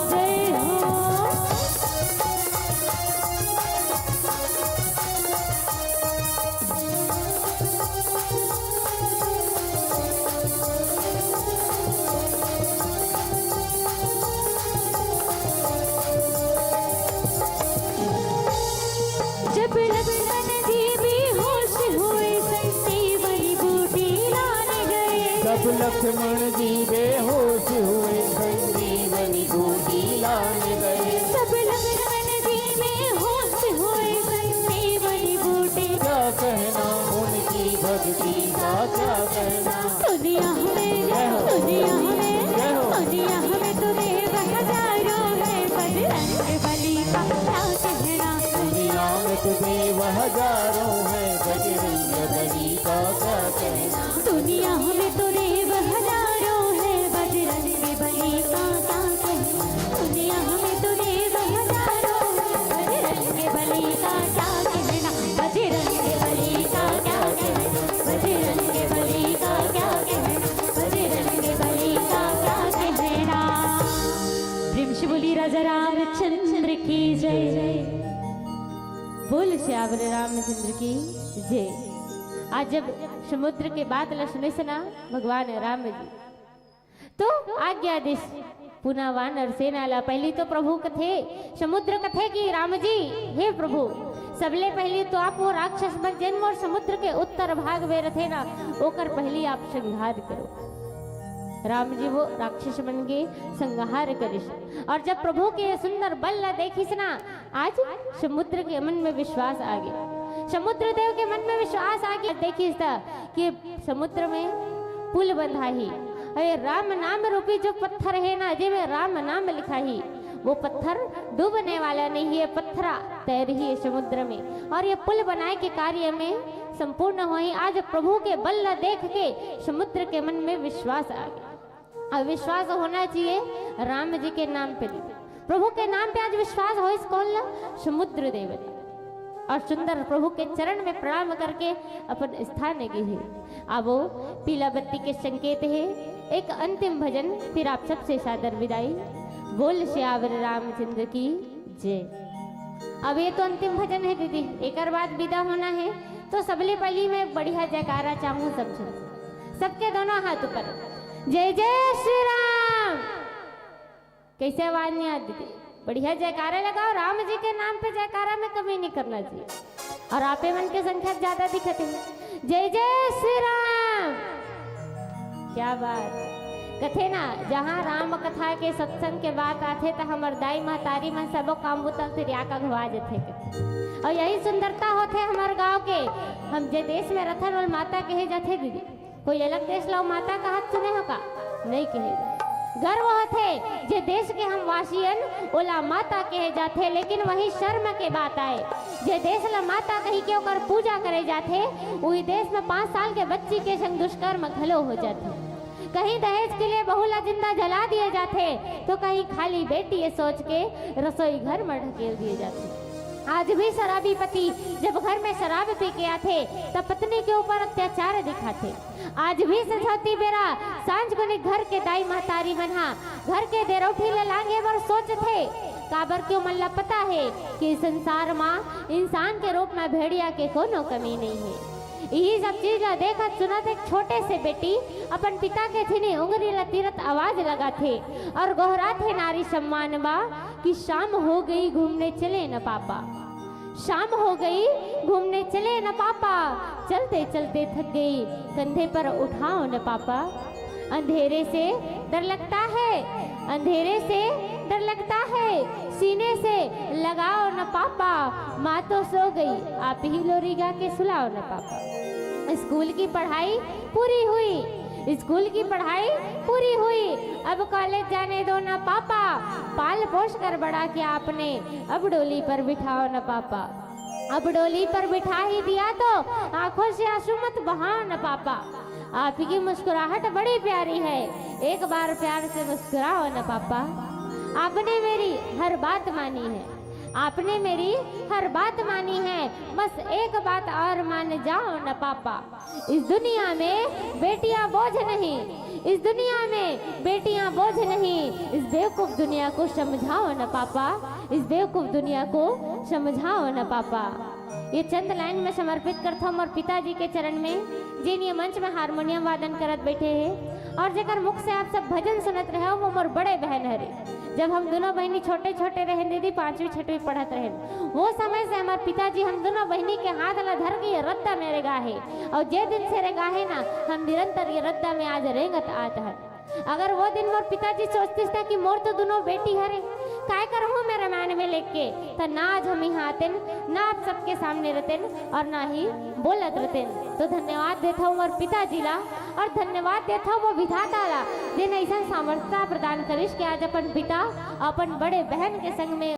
जय हो। जब लक्ष्मण जी बेहोश हुए, संजीवनी बूटी लाने गए। जब लक्ष्मण जी बेहोश हुए, संजीवनी बूटी लाने गए। जब लक्ष्मण जी बेहोश हुए, संजीवनी बूटी। क्या कहना उनकी भक्ति का, क्या कहना। दुनिया में, जय हो। दुनिया में, जय हो। दुनिया में तो देव हजारों है, बजरंग बली का क्या कहना। दुनिया में तो देव हजारों है, बजरंग बली का क्या कहना। दुनिया में तो देव हजारों है, बजरंग बली का क्या कहना। दुनिया में तो देव हजारों है, बजरंग बली का क्या कहना। बजरंग बली का क्या कहना, बजरंग बली का क्या कहना, बजरंग बली का क्या कहना। प्रेम से बोलिए राजा रामचंद्र की जय। बोल सियावर रामचंद्र की जय। आज जब समुद्र के बात ला सुने से ना भगवान राम जी, तो आज्ञा दिस पुना वानर सेना ला। पहली तो प्रभु कथे, समुद्र कथे कि राम जी, हे प्रभु, सबले पहली तो आप वो राक्षस मन जेन मोर समुद्र के उत्तर भाग में रथे ना, ओकर पहली आप संहार करो। राम जी वो राक्षस मन के संहार करिस। और जब प्रभु के ये सुंदर बल ला देखिस ना, आज समुद्र के मन में विश्वास आ गया, समुद्र देव के मन में विश्वास आ गया। देखिस त कि समुद्र में पुल बंधाही, अउ ये राम नाम रूपी जो पत्थर है ना, जेमे राम नाम लिखाही, वो पत्थर डूबने वाला नहीं है, पत्थरा तैरही है समुद्र में। और ये पुल बनाए के कार्य में संपूर्ण होही। आज प्रभु के बल ला देख के समुद्र के मन में विश्वास आ गया। अब विश्वास होना चाहिए राम जी के नाम पे। प्रभु के नाम पे आज विश्वास होइस कोन ला? समुद्र देव। और सुंदर प्रभु के चरण में प्रणाम करके अपन स्थान गे हे। अब वो पीला बत्ती के संकेत है। एक अंतिम भजन, फिर आप सबसे सादर विदाई। बोल सियावर रामचंद्र की जय। अब ये तो अंतिम भजन है दीदी, एकर बाद विदा होना है। तो सबले पहली मैं बढ़िया जयकारा चाहूँ सब झन, सबके दोनों हाथ ऊपर। जय जय श्री राम। कैसे आवाज नहीं आती थी? बढ़िया जयकारा लगाओ, राम जी के नाम पे जयकारा में कमी नहीं करना चाहिए। और आपे मन के संख्या ज्यादा दिखत है। जय जय श्री राम। क्या बात। कथे ना, जहाँ राम कथा के सत्संग के बात आथे, त हमर दाई महतारी मन सबो काम बुता ल तिरिया के अघवा जथे। और यही सुंदरता होथे हमर गांव के। हम जे देश में रथन, ओला माता कहे जाथे दीदी। कोई अलग देश ला माता कहत सुने हो का? नहीं कहे। गर्व होथे जे देश के हम वासियन, ओला माता कहे जाथे। लेकिन वही शर्म के बात आए, जे देश ला माता कही के ओकर पूजा करे जाथे, उही देश में पाँच साल के बच्ची के संग दुष्कर्म घलो हो जाथे। कहीं दहेज के लिए बहू ला जिंदा जला दिए जाथे, तो कहीं खाली बेटी ये सोच के रसोई घर में ढकेल दिए जाथे। आज भी शराबी पति जब घर में शराब पी के आथे, तब पत्नी के ऊपर अत्याचार दिखाथे। आज भी संझौती बेरा सांझ कुनी घर के दाई महतारी मन हा घर के देरौठी ले लांघे बर सोचथे, काबर के ओमन ला पता है कि संसार मा इंसान के रूप में भेड़िया के कोनो कमी नहीं है। यही सब चीज ला देखत सुनत एक छोटे से बेटी अपन पिता के थिनी उंगरी ला तीरत आवाज लगाथे और गोहराथे नारी सम्मान बा कि शाम हो गई, घूमने चले न पापा। शाम हो गई, घूमने चले न पापा, चलते चलते थक गई, कंधे पर उठाओ न पापा। अंधेरे से डर लगता है, अंधेरे से डर लगता है, सीने से लगाओ न पापा। माँ तो सो गई, आप ही लोरी गा के सुलाओ न पापा। स्कूल की पढ़ाई पूरी हुई, स्कूल की पढ़ाई पूरी हुई, अब कॉलेज जाने दो ना पापा। पाल पोस कर बड़ा किया आपने, अब डोली पर बिठाओ ना पापा। अब डोली पर बिठा ही दिया तो आंखों से आंसू मत बहाओ ना पापा। आपकी मुस्कुराहट बड़ी प्यारी है, एक बार प्यार से मुस्कुराओ ना पापा। आपने मेरी हर बात मानी है, आपने मेरी हर बात मानी है, बस एक बात और मान जाओ ना पापा। इस दुनिया में बेटियां बोझ नहीं, इस दुनिया में बेटियां बोझ नहीं। इस बेवकूफ दुनिया को समझाओ ना पापा, इस बेवकूफ दुनिया को समझाओ ना पापा। ये चंद लाइन में समर्पित करथौं मोर पिताजी के चरण में, जेन ये मंच में हारमोनियम वादन करत बैठे हैं और जेकर मुख से आप सब भजन सुनत रहे हो, वो मोर बड़े बहन हरे। जब हम दोनों बहिनी छोटे छोटे रहेन दीदी, पांचवी छठवीं पढ़त रहेन, वो समय से हमर पिताजी हम दोनों बहिनी के हाथ ला धर के ये रद्दा में रेंगा हे, और जे दिन से रेंगा हे ना, हम निरंतर ये रद्दा में आज रेंगत आत हन। अगर वो दिन मोर पिताजी सोचतिस ना कि मोर तो दोनों बेटी हरे, काय करहूँ मैं रामायण में लेके, त ना आज हम यहाँ आतेन, ना आप सबके सामने रहतेन और ना ही बोलत रहतेन। तो धन्यवाद देथौं मोर पिताजी ला और धन्यवाद देथौं वो विधाता ला, जेन ऐसन सामर्थ्यता प्रदान करिस कि आज अपन पिता, अपन बड़े बहन के संग में